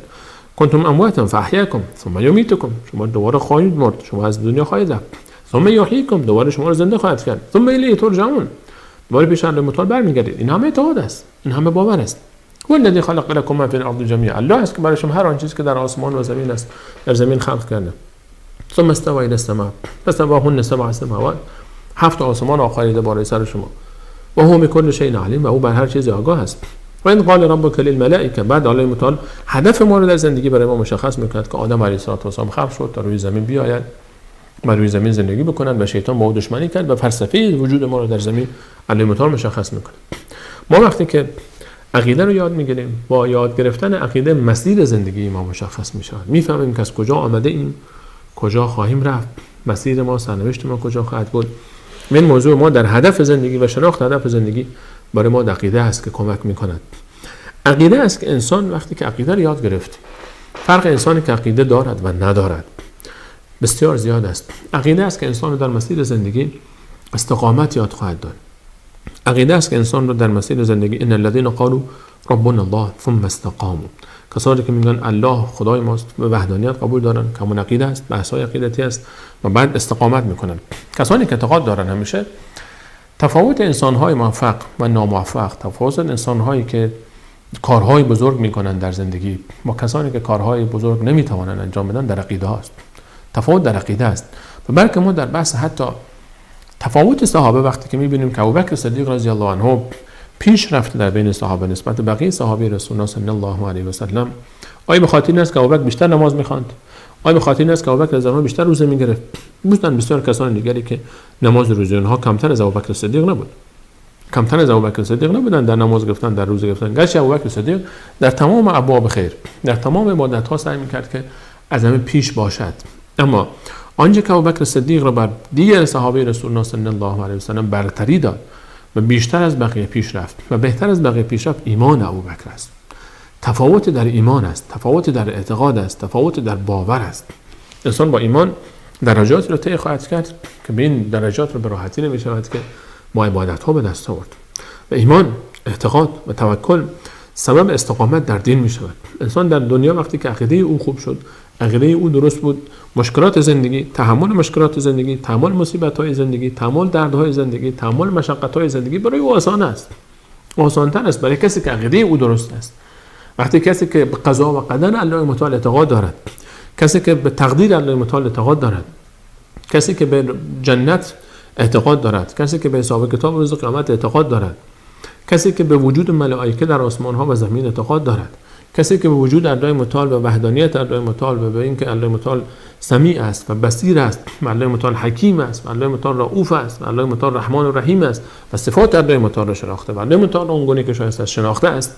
کنتم امواتا فاحیاکم ثم یمیتکم، شما دوباره خواهید مرد، شما از دنیا خواهید رفت، ثم یحییکم، دوباره شما رو زنده خواهد کرد، ثم الیه ترجعون، دوباره پیش الله متعال برمیگردید. این همه اعتقاد است، این همه باور است. والذی خلق لکم ما فی الارض جمیعا، الله است که برای شما هر آن چیزی که در آسمان و زمین است در زمین خلق کرده. ثم استوی الی السماء فسواهن سبع سماوات، هفت آسمان آفریده بالای سر شما. و هو بکل شیء علیم، و او بر هر چیزی آگاه است. و این قال ربک للملائکه، بعد الله متعال هدف ما رو در زندگی برای ما مشخص میکند که آدم علیه السلام خلق شد تا روی زمین بیاید و روی زمین زندگی بکنند و شیطان با او دشمنی کرد و فلسفه وجود ما رو در زمین الله متعال مشخص میکنه. ما وقتی که عقیده رو یاد میگیریم، با یاد گرفتن عقیده مسیر زندگی ما مشخص میشود. میفهمیم که از کجا آمده ایم، کجا خواهیم رفت، مسیر ما، سرنوشت ما کجا خواهد بود. این موضوع ما در هدف زندگی و شناخت هدف زندگی برای ما عقیده است که کمک میکند. عقیده است که انسان وقتی که عقیده رو یاد گرفت، فرق انسانی که عقیده دارد و ندارد بسیار زیاد است. عقیده است که انسان رو در مسیر زندگی استقامت یاد خواهد داد. عقیده است که انسان رو در مسیر زندگی، ان الذين قالوا ربنا الله ثم استقاموا، کسانی که میگن الله خدای ماست و وحدانیت قبول دارن، که همون عقیده است، بحث‌های عقیدتی است و بعد استقامت میکنن. کسانی که اعتقاد دارن همیشه تفاوت انسان‌های موفق و ناموفق، تفاوت انسان‌هایی که کارهای بزرگ میکنن در زندگی با کسانی که کارهای بزرگ نمیتوانن انجام بدن در عقیده هاست. تفاوت در عقیده است. و بلکه ما در بحث حتی تفاوت صحابه وقتی که میبینیم که ابوبکر صدیق رضی الله عنه پیش رفته در بین صحابه نسبت به بقیه صحابه رسول الله صلی الله علیه و سلم، آیا به خاطر این است که ابوبکر بیشتر نماز میخواند؟ آیا به خاطر این است که ابوبکر رضی الله عنه بیشتر روزه میگرفت؟ بودن بسیار کسان دیگری که نماز روزه اونها کمتر از ابوبکر صدیق نبود، کمتر از ابوبکر صدیق نبودن در نماز گرفتن، در روزه گرفتن. گرچه ابوبکر صدیق در تمام ابواب خیر، در تمام عبادت ها سعی میکرد که از همه پیش باشد، اما آنچه که ابوبکر صدیق را بر دیگر صحابه رسول الله صلی الله علیه و سلم برتری داد و بیشتر از بقیه پیش رفت و بهتر از بقیه پیش رفت، ایمان ابوبکر است. تفاوت در ایمان است، تفاوت در اعتقاد است، تفاوت در باور است. انسان با ایمان درجات را طی خواهد کرد که به این درجات را به راحتی نمی‌شود که با عبادت ها به دست آورد. و ایمان، اعتقاد و توکل سبب استقامت در دین می شود. انسان در دنیا وقتی که عقیده او خوب شد، عقیده او درست بود، مشکلات زندگی، تحمل مشکلات زندگی، تحمل مصیبت های زندگی، تحمل دردهای زندگی، تحمل مشقت های زندگی برای او آسان است. آسان‌تر است برای کسی که عقیده او درست است. وقتی کسی که به قضا و قدر الله متعال اعتقاد دارد، کسی که به تقدیر الله متعال اعتقاد دارد، کسی که به جنت اعتقاد دارد، کسی که به حساب کتاب روز قیامت اعتقاد دارد، کسی که به وجود ملائکه در آسمان ها و زمین اعتقاد دارد، کسی که به وجود الله متعال و وحدانیت الله متعال و به اینکه الله متعال سمیع است و بصیر است و الله متعال حکیم است و الله متعال رؤوف است و الله متعال رحمان و رحیم است و صفات الله متعال را شناخته و الله متعال اون گونه که شایسته است شناخته است،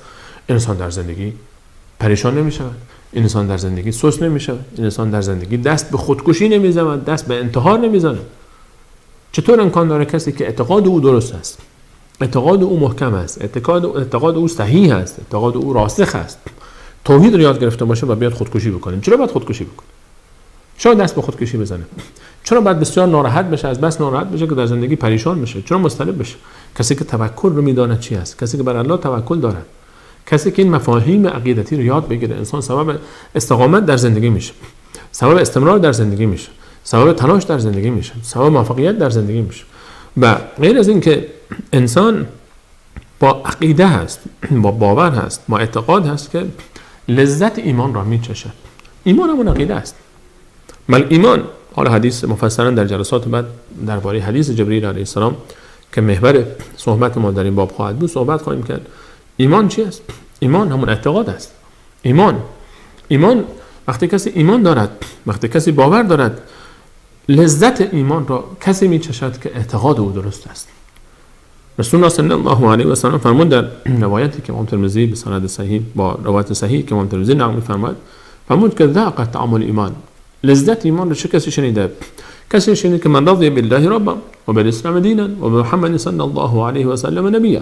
انسان در زندگی پریشان نمی شود، انسان در زندگی سست نمی شود، انسان در زندگی دست به خودکشی نمی زند، دست به انتحار نمی زند. چطور امکان داره کسی که اعتقاد او درست است، اعتقاد او محکم است، اعتقاد او صحیح است، اعتقاد او راسخ است، توحید رو یاد گرفته باشه و بیاد خودکشی بکنه؟ چرا باید خودکشی بکنه؟ چرا دست به خودکشی بزنه؟ چرا باید بسیار ناراحت بشه، از بس ناراحت بشه که در زندگی پریشان بشه؟ چرا مضطرب بشه؟ کسی که توکل رو میداند چی است، کسی که بر الله توکل دارد، کسی که این مفاهیم عقیدتی رو یاد بگیره، انسان سبب استقامت در زندگی میشه، سبب استمرار در زندگی میشه، سبب تلاش در زندگی میشه، سبب موفقیت در زندگی میشه. و غیر از این که انسان با عقیده هست، با باور هست، با اعتقاد هست که لذت ایمان را میچشد. ایمان همون عقیده است. بل ایمان، حالا حدیث مفصلا در جلسات بعد درباره حدیث جبرئیل علیه السلام که محور صحبت ما در این باب خواهد بود صحبت خواهیم کرد. ایمان چی است؟ ایمان همون اعتقاد است. ایمان وقتی کسی ایمان دارد، وقتی کسی باور دارد، لذت ایمان را کسی میچشد که اعتقاد او درست است. رسول الله صلی الله علیه و سلم فرمود در روایتی که امام ترمذی به سند صحیح با روایت صحیح که امام ترمذی نقل می‌فرماید، فرمود که ذاق طعم الایمان، لذت ایمان را چه کسی شنیده؟ کسی شنید که من رضی بالله ربا و بالاسلام دینا و بمحمد صلی الله علیه و سلم نبیا.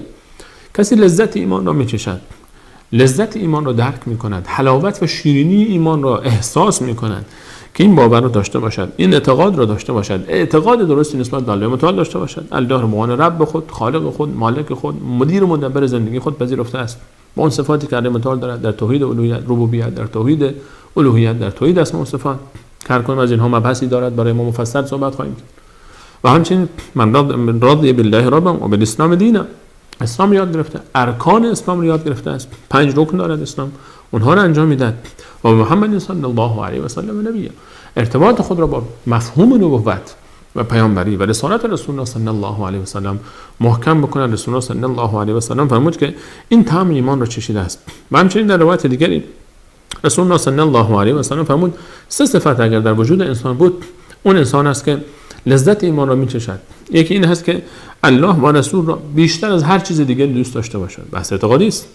کسی لذت ایمان را میچشد، لذت ایمان را درک میکند، حلاوت و شیرینی ایمان را احساس میکند که این باور را داشته باشد، این اعتقاد را داشته باشد، اعتقاد درستی نسبت به الله متعال داشته باشد، الله را به عنوان رب خود، خالق خود، مالک خود، مدیر و مدبر زندگی خود پذیرفته است، با اون صفاتی که الله متعال دارد در توحید الوهیت، ربوبیت، در توحید الوهیت، در توحید اسماء و صفات. هر کدام از اینها مبحثی دارد برای ما مفصل صحبت خواهیم کرد. و همچنین من رضی بالله ربا و بالاسلام دینا، اسلام یاد گرفته، ارکان اسلام رو یاد گرفته است، 5 رکن دارد اسلام، اونها رو انجام میداد. و محمد صلی الله علیه و سلم نبی، ارتباط خود را با مفهوم نبوت و پیامبری و رسالت رسول الله صلی الله علیه و سلم محکم بکنه. رسول الله صلی الله علیه و سلم فرمود که این طعم ایمان را چشیده است. و همچنین در روایت دیگری رسول الله صلی الله علیه و سلم فرمود 3 صفت اگر در وجود انسان بود، اون انسان است که لذت ایمان را میچشد. یکی این هست که الله و رسول را بیشتر از هر چیز دیگه دوست داشته باشد. بحث اعتقادی است.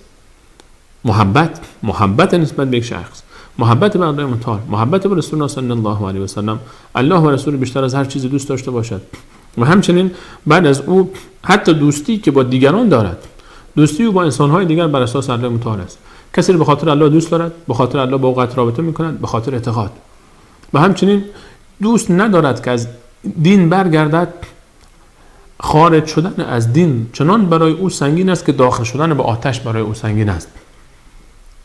محبت نسبت به یک شخص، محبت به الله متعال، محبت به رسول الله صلی الله علیه و سلم، الله و رسول بیشتر از هر چیز دوست داشته باشد. و همچنین بعد از او حتی دوستی که با دیگران دارد، دوستی او با انسان‌های دیگر بر اساس الله متعال است. کسی رو به خاطر الله دوست دارد، به خاطر الله با او قطع رابطه می‌کند، به خاطر اعتقاد. و همچنین دوست ندارد که از دین برگردد. خارج شدن از دین چنان برای او سنگین است که داخل شدن به آتش برای او سنگین است.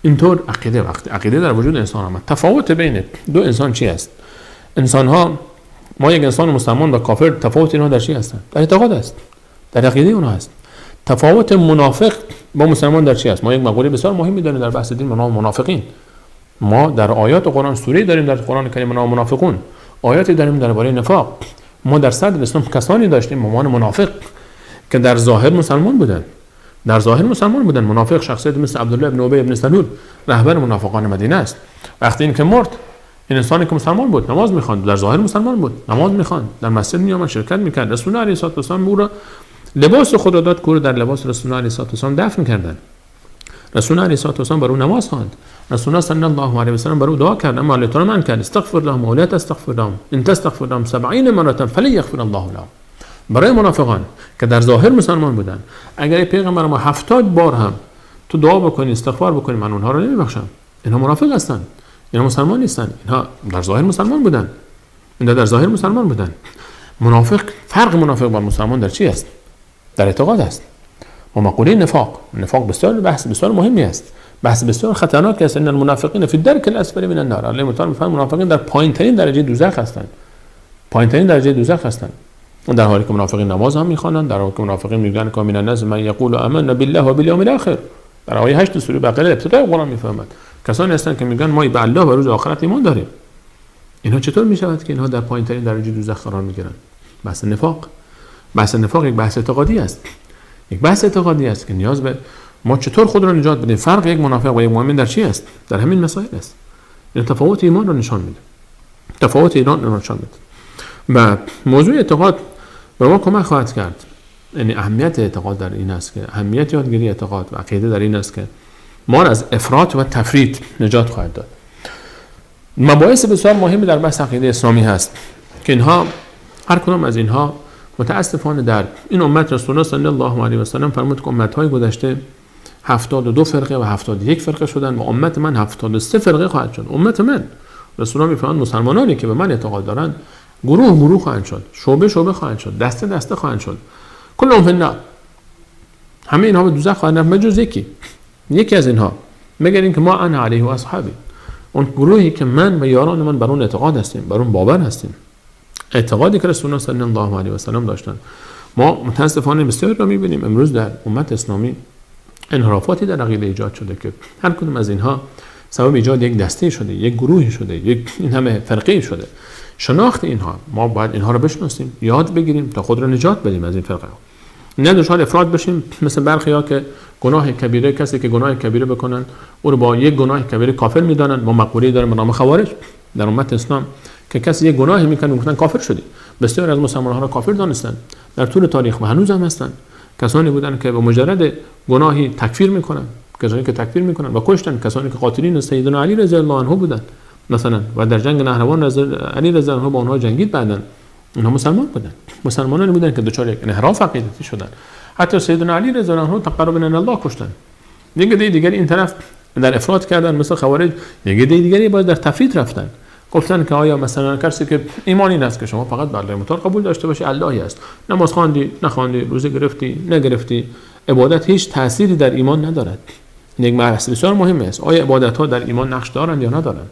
اینطور عقیده، وقتی عقیده در وجود انسان آمد، تفاوت بین دو انسان چی است؟ انسان ها، ما یک انسان مسلمان و کافر، تفاوت اینها در چی هستند؟ در اعتقاد است، در عقیده اونها است. تفاوت منافق با مسلمان در چی است؟ ما یک مقوله بسیار مهمی داریم در بحث دین به نام منافقین. ما در آیات قرآن سوره داریم در قرآن کریم به نام منافقون، آیاتی داریم درباره نفاق. ما در صدر اسلام کسانی داشتیم به عنوان منافق که در ظاهر مسلمان بودند، در ظاهر مسلمان بودند. منافق شخصیت مثل عبدالله ابن ابی ابن سلول، رهبر منافقان مدینه است. وقتی این که مرد، این انسانی که مسلمان بود، نماز میخواند، در ظاهر مسلمان بود، نماز میخواند، در مسجد میآمد، شرکت میکرد. رسول الله علیه السلام او را لباس خود را داد که او را در لباس رسول الله علیه السلام دفن کردند. رسول الله علیه السلام بر او نماز خواند. رسول الله صلی الله علیه و سلم بر او دعا کرد، اما الله تعالی من کرد استغفر لهم و لا تستغفر لهم ان تستغفر لهم 70 مره فلن یغفر الله لهم. برای منافقان که در ظاهر مسلمان بودند، اگر پیغمبر ما 70 بار هم تو دعا بکنی، استغفار بکنی، من اونها رو نمیبخشم. اینها منافق هستند، اینها مسلمان نیستند، اینها در ظاهر مسلمان بودند، اینها در ظاهر مسلمان بودند. منافق، فرق منافق با مسلمان در چی است؟ در اعتقاد است. و مقوله نفاق، نفاق بسیار بحث بسیار مهمی است، بحث بسیار خطرناک است. ان المنافقین فی الدرک الاسفل من النار. الله متعال می‌فرماید منافقین در پایین‌ترین درجه دوزخ هستند، پایین‌ترین درجه دوزخ هستند. در حالی که منافقین نماز هم می‌خوانند، در حالی که منافقین میگن که من الناس من یقول آمنا بالله و بالیوم الاخر. در آیه 8 سوره بقره ابتدای قرآن می‌فرماید کسانی هستند که میگن ما به الله و روز آخرت ایمان داریم. اینها چطور میشود که اینها در پایین‌ترین درجه دوزخ قرار می‌گیرند؟ بحث نفاق، بحث نفاق یک بحث اعتقادی است، یک بحث اعتقادی است که نیاز به ما چطور خود را نجات بدیم. فرق یک منافق و یک مؤمن در چی است؟ در همین مسائل است. این تفاوت ایمان را نشان میده، تفاوت ایمان را نشان میده. و موضوع اعتقاد به ما کمک خواهد کرد. یعنی اهمیت اعتقاد در این است که اهمیت یادگیری اعتقاد و عقیده در این است که ما را از افراط و تفریط نجات خواهد داد. مباحث بسیار مهمی در بحث عقیده اسلامی هست که اینها هر کدام از اینها متاسفانه در این امت رسول الله صلی الله علیه و سلم فرمود که امت‌های گذشته 72 فرقه و 71 فرقه شدن و امت من 73 فرقه خواهد شد. امت من، رسول الله می‌فرمایند مسلمانانی که به من اعتقاد دارند گروه گروه خواهند شد، شعبه شعبه خواهند شد، دسته دسته خواهند شد. کلهم فی النار، همه اینها به دوزخ خواهند رفت جز یکی از اینها، مگر اینکه ما انا علیه و اصحابی، اون گروهی که من و یاران من بر اون اعتقاد هستیم، بر اون باور هستیم، اعتقادی که رسول الله صلی الله علیه و سلم داشتن. ما متاسفانه بسیار را می‌بینیم امروز در امت اسلامی انحرافاتی در عقیده ایجاد شده که هر کدوم از اینها سبب ایجاد یک دسته شده، یک گروهی شده، یک این همه فرقه شده. شناخت اینها، ما باید اینها رو بشناسیم، یاد بگیریم تا خود را نجات بدیم از این فرقه. نه دچار افراط بشیم مثل برخی ها که گناه کبیره، کسی که گناه کبیره بکنن او رو با یک گناه کبیره کافر میدانن. ما مقوله داریم به نام خوارج در امت اسلام که کسی یک گناهی میکنه میگفتن کافر شدی. بسیار از مسلمان ها را کافر دانستن در طول تاریخ و هنوز هم هستن. کسانی بودن که به مجرد گناهی تکفیر میکنن، کسانی که تکفیر میکنن و کشتن، کسانی که قاتلین سیدنا علی رضی الله عنه بودن مثلا و در جنگ نهروان علی رضی الله عنه با اونها جنگید، بعدن اونها مسلمان بودن، مسلمانانی بودن که دچار یک انحراف عقیدتی شدن. حتی سیدنا علی رضی الله عنه تقرب الی الله کشتن. یک عده دیگری این طرف در افراط کردن مثل خوارج، یک عده دیگری باز در تفریط رفتن، گفتن که آیا مثلا کسی که ایمان این است که شما فقط بر الله متعال قبول داشته باشی، اللهی است، نماز خواندی نخواندی، روزه گرفتی نگرفتی، عبادت هیچ تأثیری در ایمان ندارد. این یک بحث بسیار مهم است. آیا عبادت ها در ایمان نقش دارند یا ندارند؟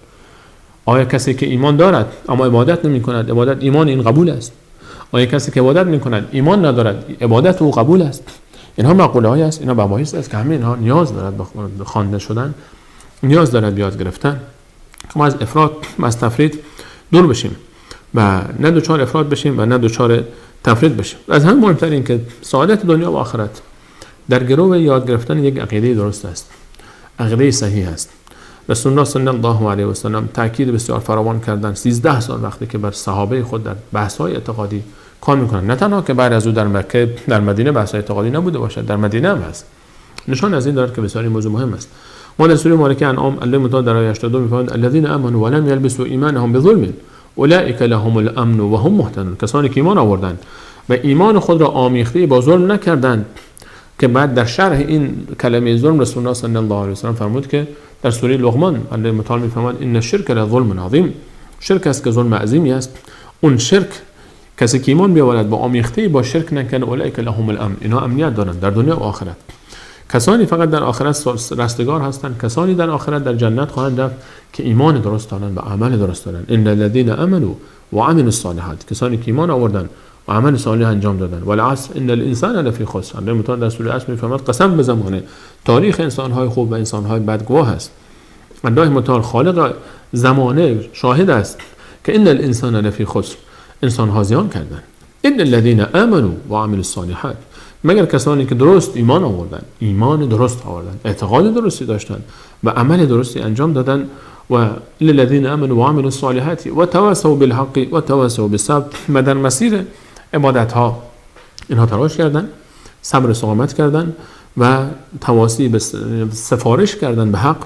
آیا کسی که ایمان دارد اما عبادت نمی کند، عبادت ایمان این قبول است؟ آیا کسی که عبادت می کند ایمان ندارد، عبادت او قبول است؟ اینها مقوله های است، اینها مباحث است که همه اینها نیاز دارد به خوانده شدن، نیاز دارد یاد گرفتن. ما از افراط و از تفرید دور بشیم و نه دچار افراط بشیم و نه دچار تفرید بشیم. از همه مهمتر این که سعادت دنیا و آخرت در گرو یاد گرفتن یک عقیده درست است، عقیده صحیح است. رسول الله صلی الله علیه و سلم تاکید بسیار فراوان کردن، 13 سال وقتی که بر صحابه خود در بحث‌های اعتقادی کار میکنن، نه تنها که بعد از او در مکه در مدینه بحث‌های اعتقادی نبوده باشد، در مدینه هم هست. نشان از این دارد که بسیار این موضوع مهم است. ما در سوره مبارکه انعام الله متعال در آیه 82 می‌فرماید الذین آمنوا ولم یلبسوا ایمانهم بظلم اولئک لهم الامن و هم مهتدون. کسانی که ایمان آوردند و ایمان خود را آمیخته با ظلم نکردند، که بعد در شرح این کلمه ظلم رسول الله صلی الله علیه و سلم فرمود که در سوره لقمان الله متعال می‌فرماید ان الشرک لظلم عظیم، شرک است که ظلم عظیمی است. اون شرک کسی که ایمان بیاورد با آمیخته با شرک نکنه، اولئک لهم الامن، اینا امنیت دارند در دنیا و آخرت. کسانی فقط در آخرت رستگار هستند، کسانی در آخرت در جنت خواهند رفت که ایمان درست دارند و عمل درست دارند. ان الذين امنوا وعملوا الصالحات، کسانی که ایمان آوردند و عمل صالح انجام دادند. والعصر ان الانسان لفی خسر، الله متعال در سوره عصر می‌فرماید قسم به زمانه، تاریخ انسان‌های خوب و انسان‌های بد گواه است. الله متعال خالق زمانه شاهد است که ان الانسان لفی خسر، انسان‌ها زیان کردند. ان الذين امنوا وعملوا الصالحات، مگر کسانی که درست ایمان آوردن، ایمان درست آوردن، اعتقاد درستی داشتن و عمل درستی انجام دادن. و للذین آمنوا وعملوا الصالحات وتواصوا بالحق وتواصوا بالصبر، و در مسیر عبادت ها اینها تلاش کردن، صبر استقامت کردن و تواصی به سفارش کردن به حق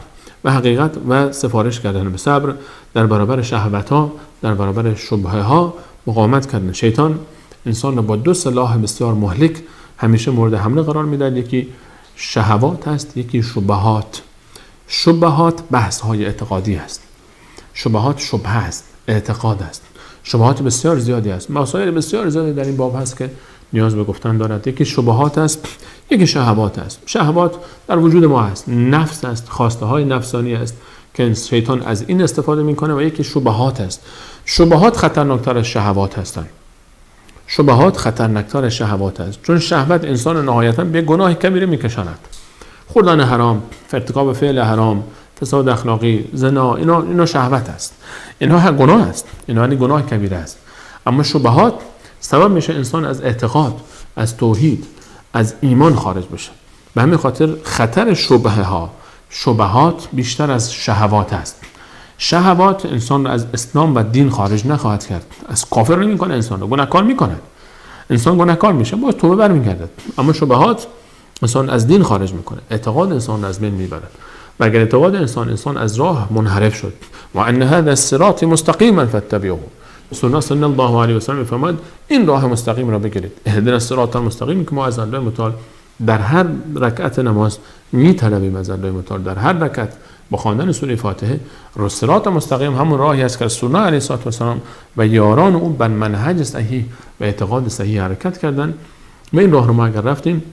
و حقیقت و سفارش کردن به صبر، در برابر شهوت ها، در برابر شبهه ها مقاومت کردن. شیطان انسان را با دو سلاح بسیار مهلک همیشه مورد حمله قرار میدهد، یکی شهوات است، یکی شبهات. شبهات بحث های اعتقادی است، شبهات شبهه است، اعتقاد است. شبهات بسیار زیادی است، مسائل بسیار زیادی در این باب هست که نیاز به گفتن دارد. یکی شبهات است، یکی شهوات است. شهوات در وجود ما هست، نفس است، خواسته های نفسانی است که شیطان از این استفاده میکنه، و یکی شبهات است. شبهات خطرناکتر از شهوات هستند. شبهات خطرناکتر از شهوات است، چون شهوت انسان نهایتاً به گناه کبیره میکشاند. خوردن حرام، ارتکاب فعل حرام، فساد اخلاقی، زنا، اینا شهوت است، اینها گناه است، اینا یعنی گناه کبیره است. اما شبهات سبب میشه انسان از اعتقاد، از توحید، از ایمان خارج بشه. به همین خاطر خطر شبهه ها، شبهات بیشتر از شهوات است. شهوات انسان را از اسلام و دین خارج نخواهد کرد، از کافر نمیکنه انسان رو، گناهکار میکنه، انسان گناهکار میشه، باز توبه برمیگردد. اما شبهات انسان از دین خارج میکنه، اعتقاد انسان از بین میبرد. و اگر اعتقاد انسان از راه منحرف شد، و ان هذا الصراط مستقیما فاتبعوه، رسول الله صلی الله علیه و سلم میفرماید این راه مستقیم را بگیرید، اهدنا الصراط المستقیم، که ما از الله متعال در هر رکعت نماز میطلبیم از الله متعال، در هر رکعت با خواندن سوره فاتحه، صراط مستقیم همون راهی است که رسول الله علیه و سلم و یاران او بر منهج صحیح و اعتقاد صحیح حرکت کردند. و این راه رو ما اگر رفتیم،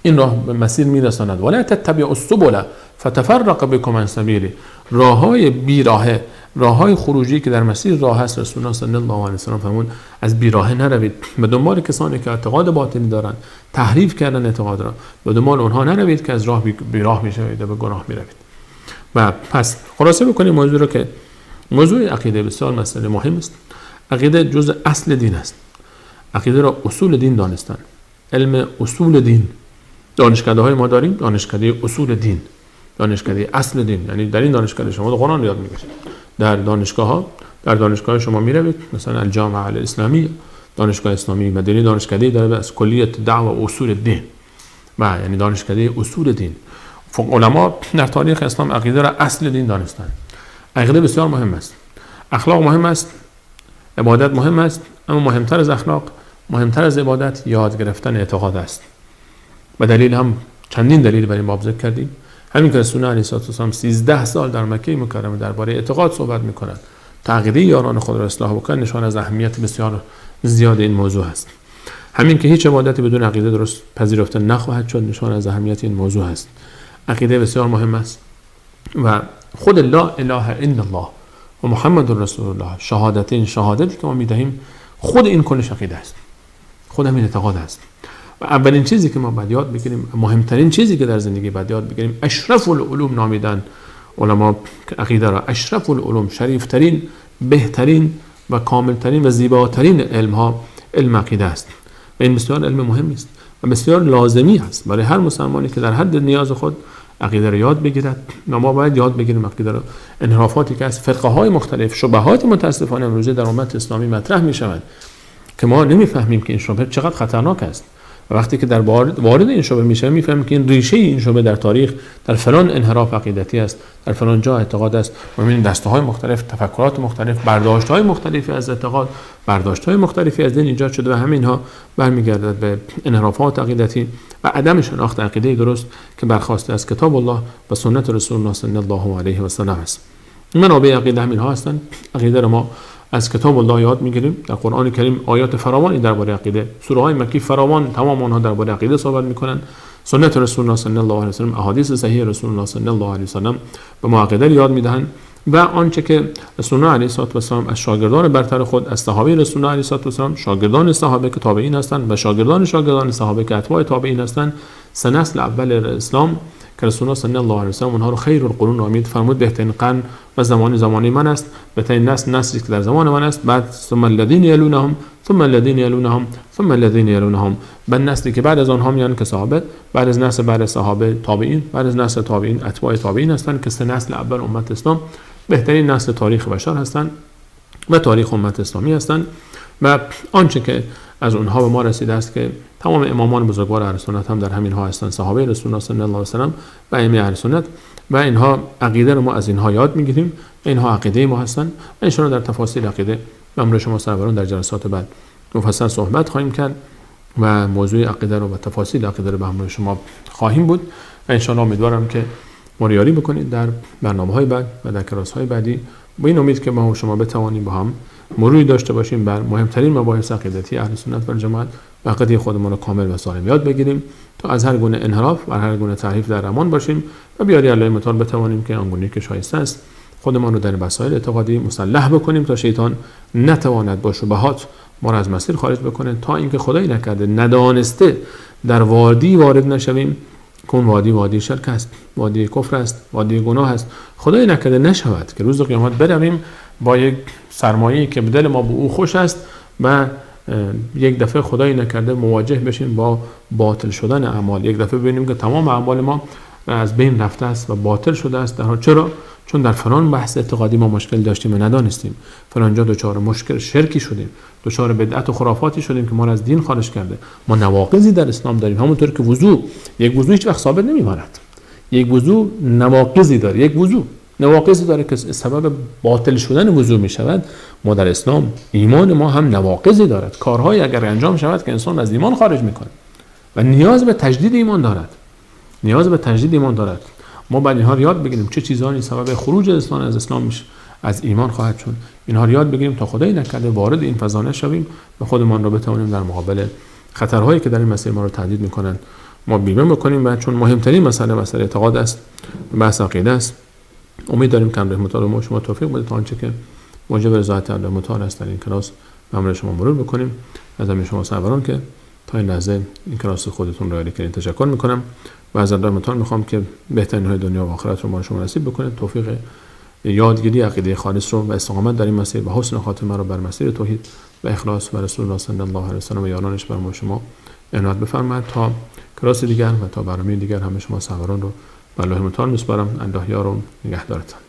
این راه به مسیر میرساند. ولا تتبعوا السبل فتفرق بكم عن سبیله، راههای بیراهه، راههای خروجی که در مسیر راه هست، رسول الله صلی الله علیه و سلم فرمود از بیراهه نروید، به دنبال کسانی که اعتقاد باطلی دارند، تحریف کردن اعتقاد را، به دنبال اونها نروید که از راه بیراه میشوید و به گناه میروید. و پس خلاصه بکنیم موضوع رو که موضوع عقیده بسیار مسئله مهم است. عقیده جزء اصل دین است. عقیده را اصول دین دانستن. علم اصول دین. دانشکده های ما داریم، دانشکده اصول دین، دانشکده اصل دین، یعنی در این دانشکده شما قرآن یاد میگیرید. در دانشگاه ها، در دانشگاه شما میروید مثلا الجامعه الاسلامی، دانشگاه اسلامی مدینه، دانشکده داره از کلیت دعوه اصول دین، و یعنی دانشکده اصول دین. علما در تاریخ اسلام عقیده را اصل دین دانستند. عقیده بسیار مهم است، اخلاق مهم است، عبادت مهم است، اما مهمتر از اخلاق، مهمتر از عبادت، یاد گرفتن اعتقاد است. و دلیل هم چندین دلیل برای این باب ذکر کردیم. همین که رسول الله علیه السلام 13 سال در مکه مکرمه درباره اعتقاد صحبت میکنند، عقیده یاران خود را اصلاح بکنند، نشان از اهمیت بسیار زیاد این موضوع است. همین که هیچ عبادتی بدون عقیده درست پذیرفته نخواهد شد، نشان از اهمیت این موضوع است. عقیده بسیار مهم است و خود لا اله الا الله و محمد رسول الله، شهادتین، شهادتی که ما میدهیم، خود این کلش عقیده است، خود همین اعتقاد است. و اولین چیزی که ما باید یاد بگیریم، مهمترین چیزی که در زندگی باید یاد بگیریم، اشرف العلوم نامیدن علما عقیده را، اشرف العلوم، شریفترین، بهترین و کاملترین و زیباترین علم ها علم عقیده است. و این بسیار علم مهمی است و بسیار لازمی است برای هر مسلمانی که در حد نیاز خود عقیده را یاد بگیرد. و ما باید یاد بگیریم عقیده را. انحرافاتی که از فرقه های مختلف، شبهات متاسفانه امروزه در امت اسلامی مطرح می شود که ما نمیفهمیم که این شبهه چقدر خطرناک است. و وقتی که در وارد این شبهه میشه، میفهمیم که این ریشه این شبهه در تاریخ در فلان انحراف عقیدتی است، در فلان جا اعتقاد است. ما می‌بینیم دسته‌های مختلف، تفکرات مختلف، برداشت‌های مختلفی از اعتقاد، برداشت‌های مختلفی از دین ایجاد شده و همینها برمیگردد به انحرافات عقیدتی و عدم شناخت عقیده درست که برخواسته از کتاب الله و سنت رسول الله صلی الله علیه و سلم است. منابع عقیده همینها هستند. عقیده را ما از کتاب الله یاد میگیریم. در قرآن کریم آیات فراوانی درباره عقیده، سوره های مکی فراوان، تمام آنها درباره عقیده صحبت میکنند. سنت رسول الله صلی الله علیه و سلم، احادیث صحیح رسول الله صلی الله علیه و سلم به ما عقیده یاد میدهند. و آنچه که رسول الله علیه و سلم از شاگردان برتر خود، از صحابه رسول الله علیه و سلم، شاگردان صحابه که تابعین هستند و شاگردان شاگردان صحابه که اتباع تابعین هستند، سه نسل اول اسلام که رسول الله صلی الله علیه و سلم اونها رو خیر القرون نامید، فرمود بهترین قرن و زمان من است، بهترین نسل نسلی که در زمان من است، بعد ثم الذین یلونهم ثم الذین یلونهم ثم الذین یلونهم، بعد نسلی که بعد از آنها میان که صحابه، بعد از نسل بعد صحابه تابعین، بعد از نسل تابعین اتباع تابعین هستند که سه نسل اول امت اسلام بهترین نسل تاریخ بشر هستند و تاریخ امت اسلامی هستند. و آنچه که از اونها به ما رسیده است که تمام امامان بزرگوار اهل سنت هم در همین ها هستند، صحابه رسول الله صلی الله علیه و سلم و ائمه اهل سنت، و اینها عقیده رو ما از اینها یاد میگیریم، اینها عقیده ما هستند. و ان شاء الله در تفاصیل عقیده به امر شما سروران در جلسات بعد مفصل صحبت خواهیم کرد و موضوع عقیده رو و تفاصیل عقیده رو به همراه شما خواهیم بود. و ان شاء الله امیدوارم که ما رو یاری بکنید در برنامه‌های بعد و در کلاس‌های بعدی، با این امید که ما و شما بتوانیم با هم مروری داشته باشیم بر مهمترین مباحث عقیدتی اهل سنت و جماعت و عقیده خودمان رو کامل و سالم یاد بگیریم تا از هر گونه انحراف و هر گونه تحریف در امان باشیم و بیاری الله متعال بتوانیم که آنگونه که شایسته است خودمان رو در مسائل اعتقادی مسلح بکنیم تا شیطان نتواند با شبهات ما را از مسیر خارج بکنه، تا اینکه خدایی نکرده ندانسته در وادی وارد نشویم که اون وادی وادی شرک است، وادی کفر است، وادی گناه است. خدای نکرده نشود که روز قیامت برویم با یک سرمایه‌ای که به دل ما به او خوش است و یک دفعه خدای نکرده مواجه بشیم با باطل شدن اعمال، یک دفعه ببینیم که تمام اعمال ما از بین رفته است و باطل شده است. در حال چرا؟ چون در فلان بحث اعتقادی ما مشکل داشتیم و ندانستیم، فلان جا دچار مشکل شرکی شدیم، دچار بدعت و خرافاتی شدیم که ما را از دین خارج کرده. ما نواقضی در اسلام داریم، همونطور که وضو، یک وضو هیچ وقت ثابت نمیماند، یک وضو نواقضی داره، یک وضو نواقضی داره که سبب باطل شدن وضو می شود. ما در اسلام ایمان ما هم نواقضی دارد، کارهایی اگر انجام شود که انسان از ایمان خارج میکنه و نیاز به تجدید ایمان دارد، نیاز به تجدید ایمان دارد. ما باید اینها رو یاد بگیریم چه چیزانی سبب خروج انسان از اسلام میشه، از ایمان خواهد شد. اینها رو یاد بگیریم تا خدای نکرده وارد این فضا نشویم و خودمان رو بتوانیم در مقابل خطرهایی که در این مسیر ما رو تهدید میکنند ما بیمه بکنیم. و چون مهمترین مسئله مسئله اعتقاد است، بحث عقیده است، امید داریم که امر متعال ما شما توفیق بده تا آنچه که موجب رضایت الله متعال است در این کلاس به امر شما مرور بکنیم. از همه شما سروران که تا این لحظه این کلاس خودتون رعایت کردین تشکر میکنم و از الله متعال میخوام که بهترین های دنیا و آخرت رو ما شما نصیب بکنه، توفیق یادگیری عقیده خالص رو و استقامت در این مسیر و حسن خاتمه رو بر مسیر توحید و اخلاص و رسول الله صلی الله علیه و سلم و یارانش بر ما شما عنایت بفرماید. تا کلاس دیگر و تا برنامه دیگر همه شما سروران رو به الله متعال میسپارم. الله یار و نگهدارتان.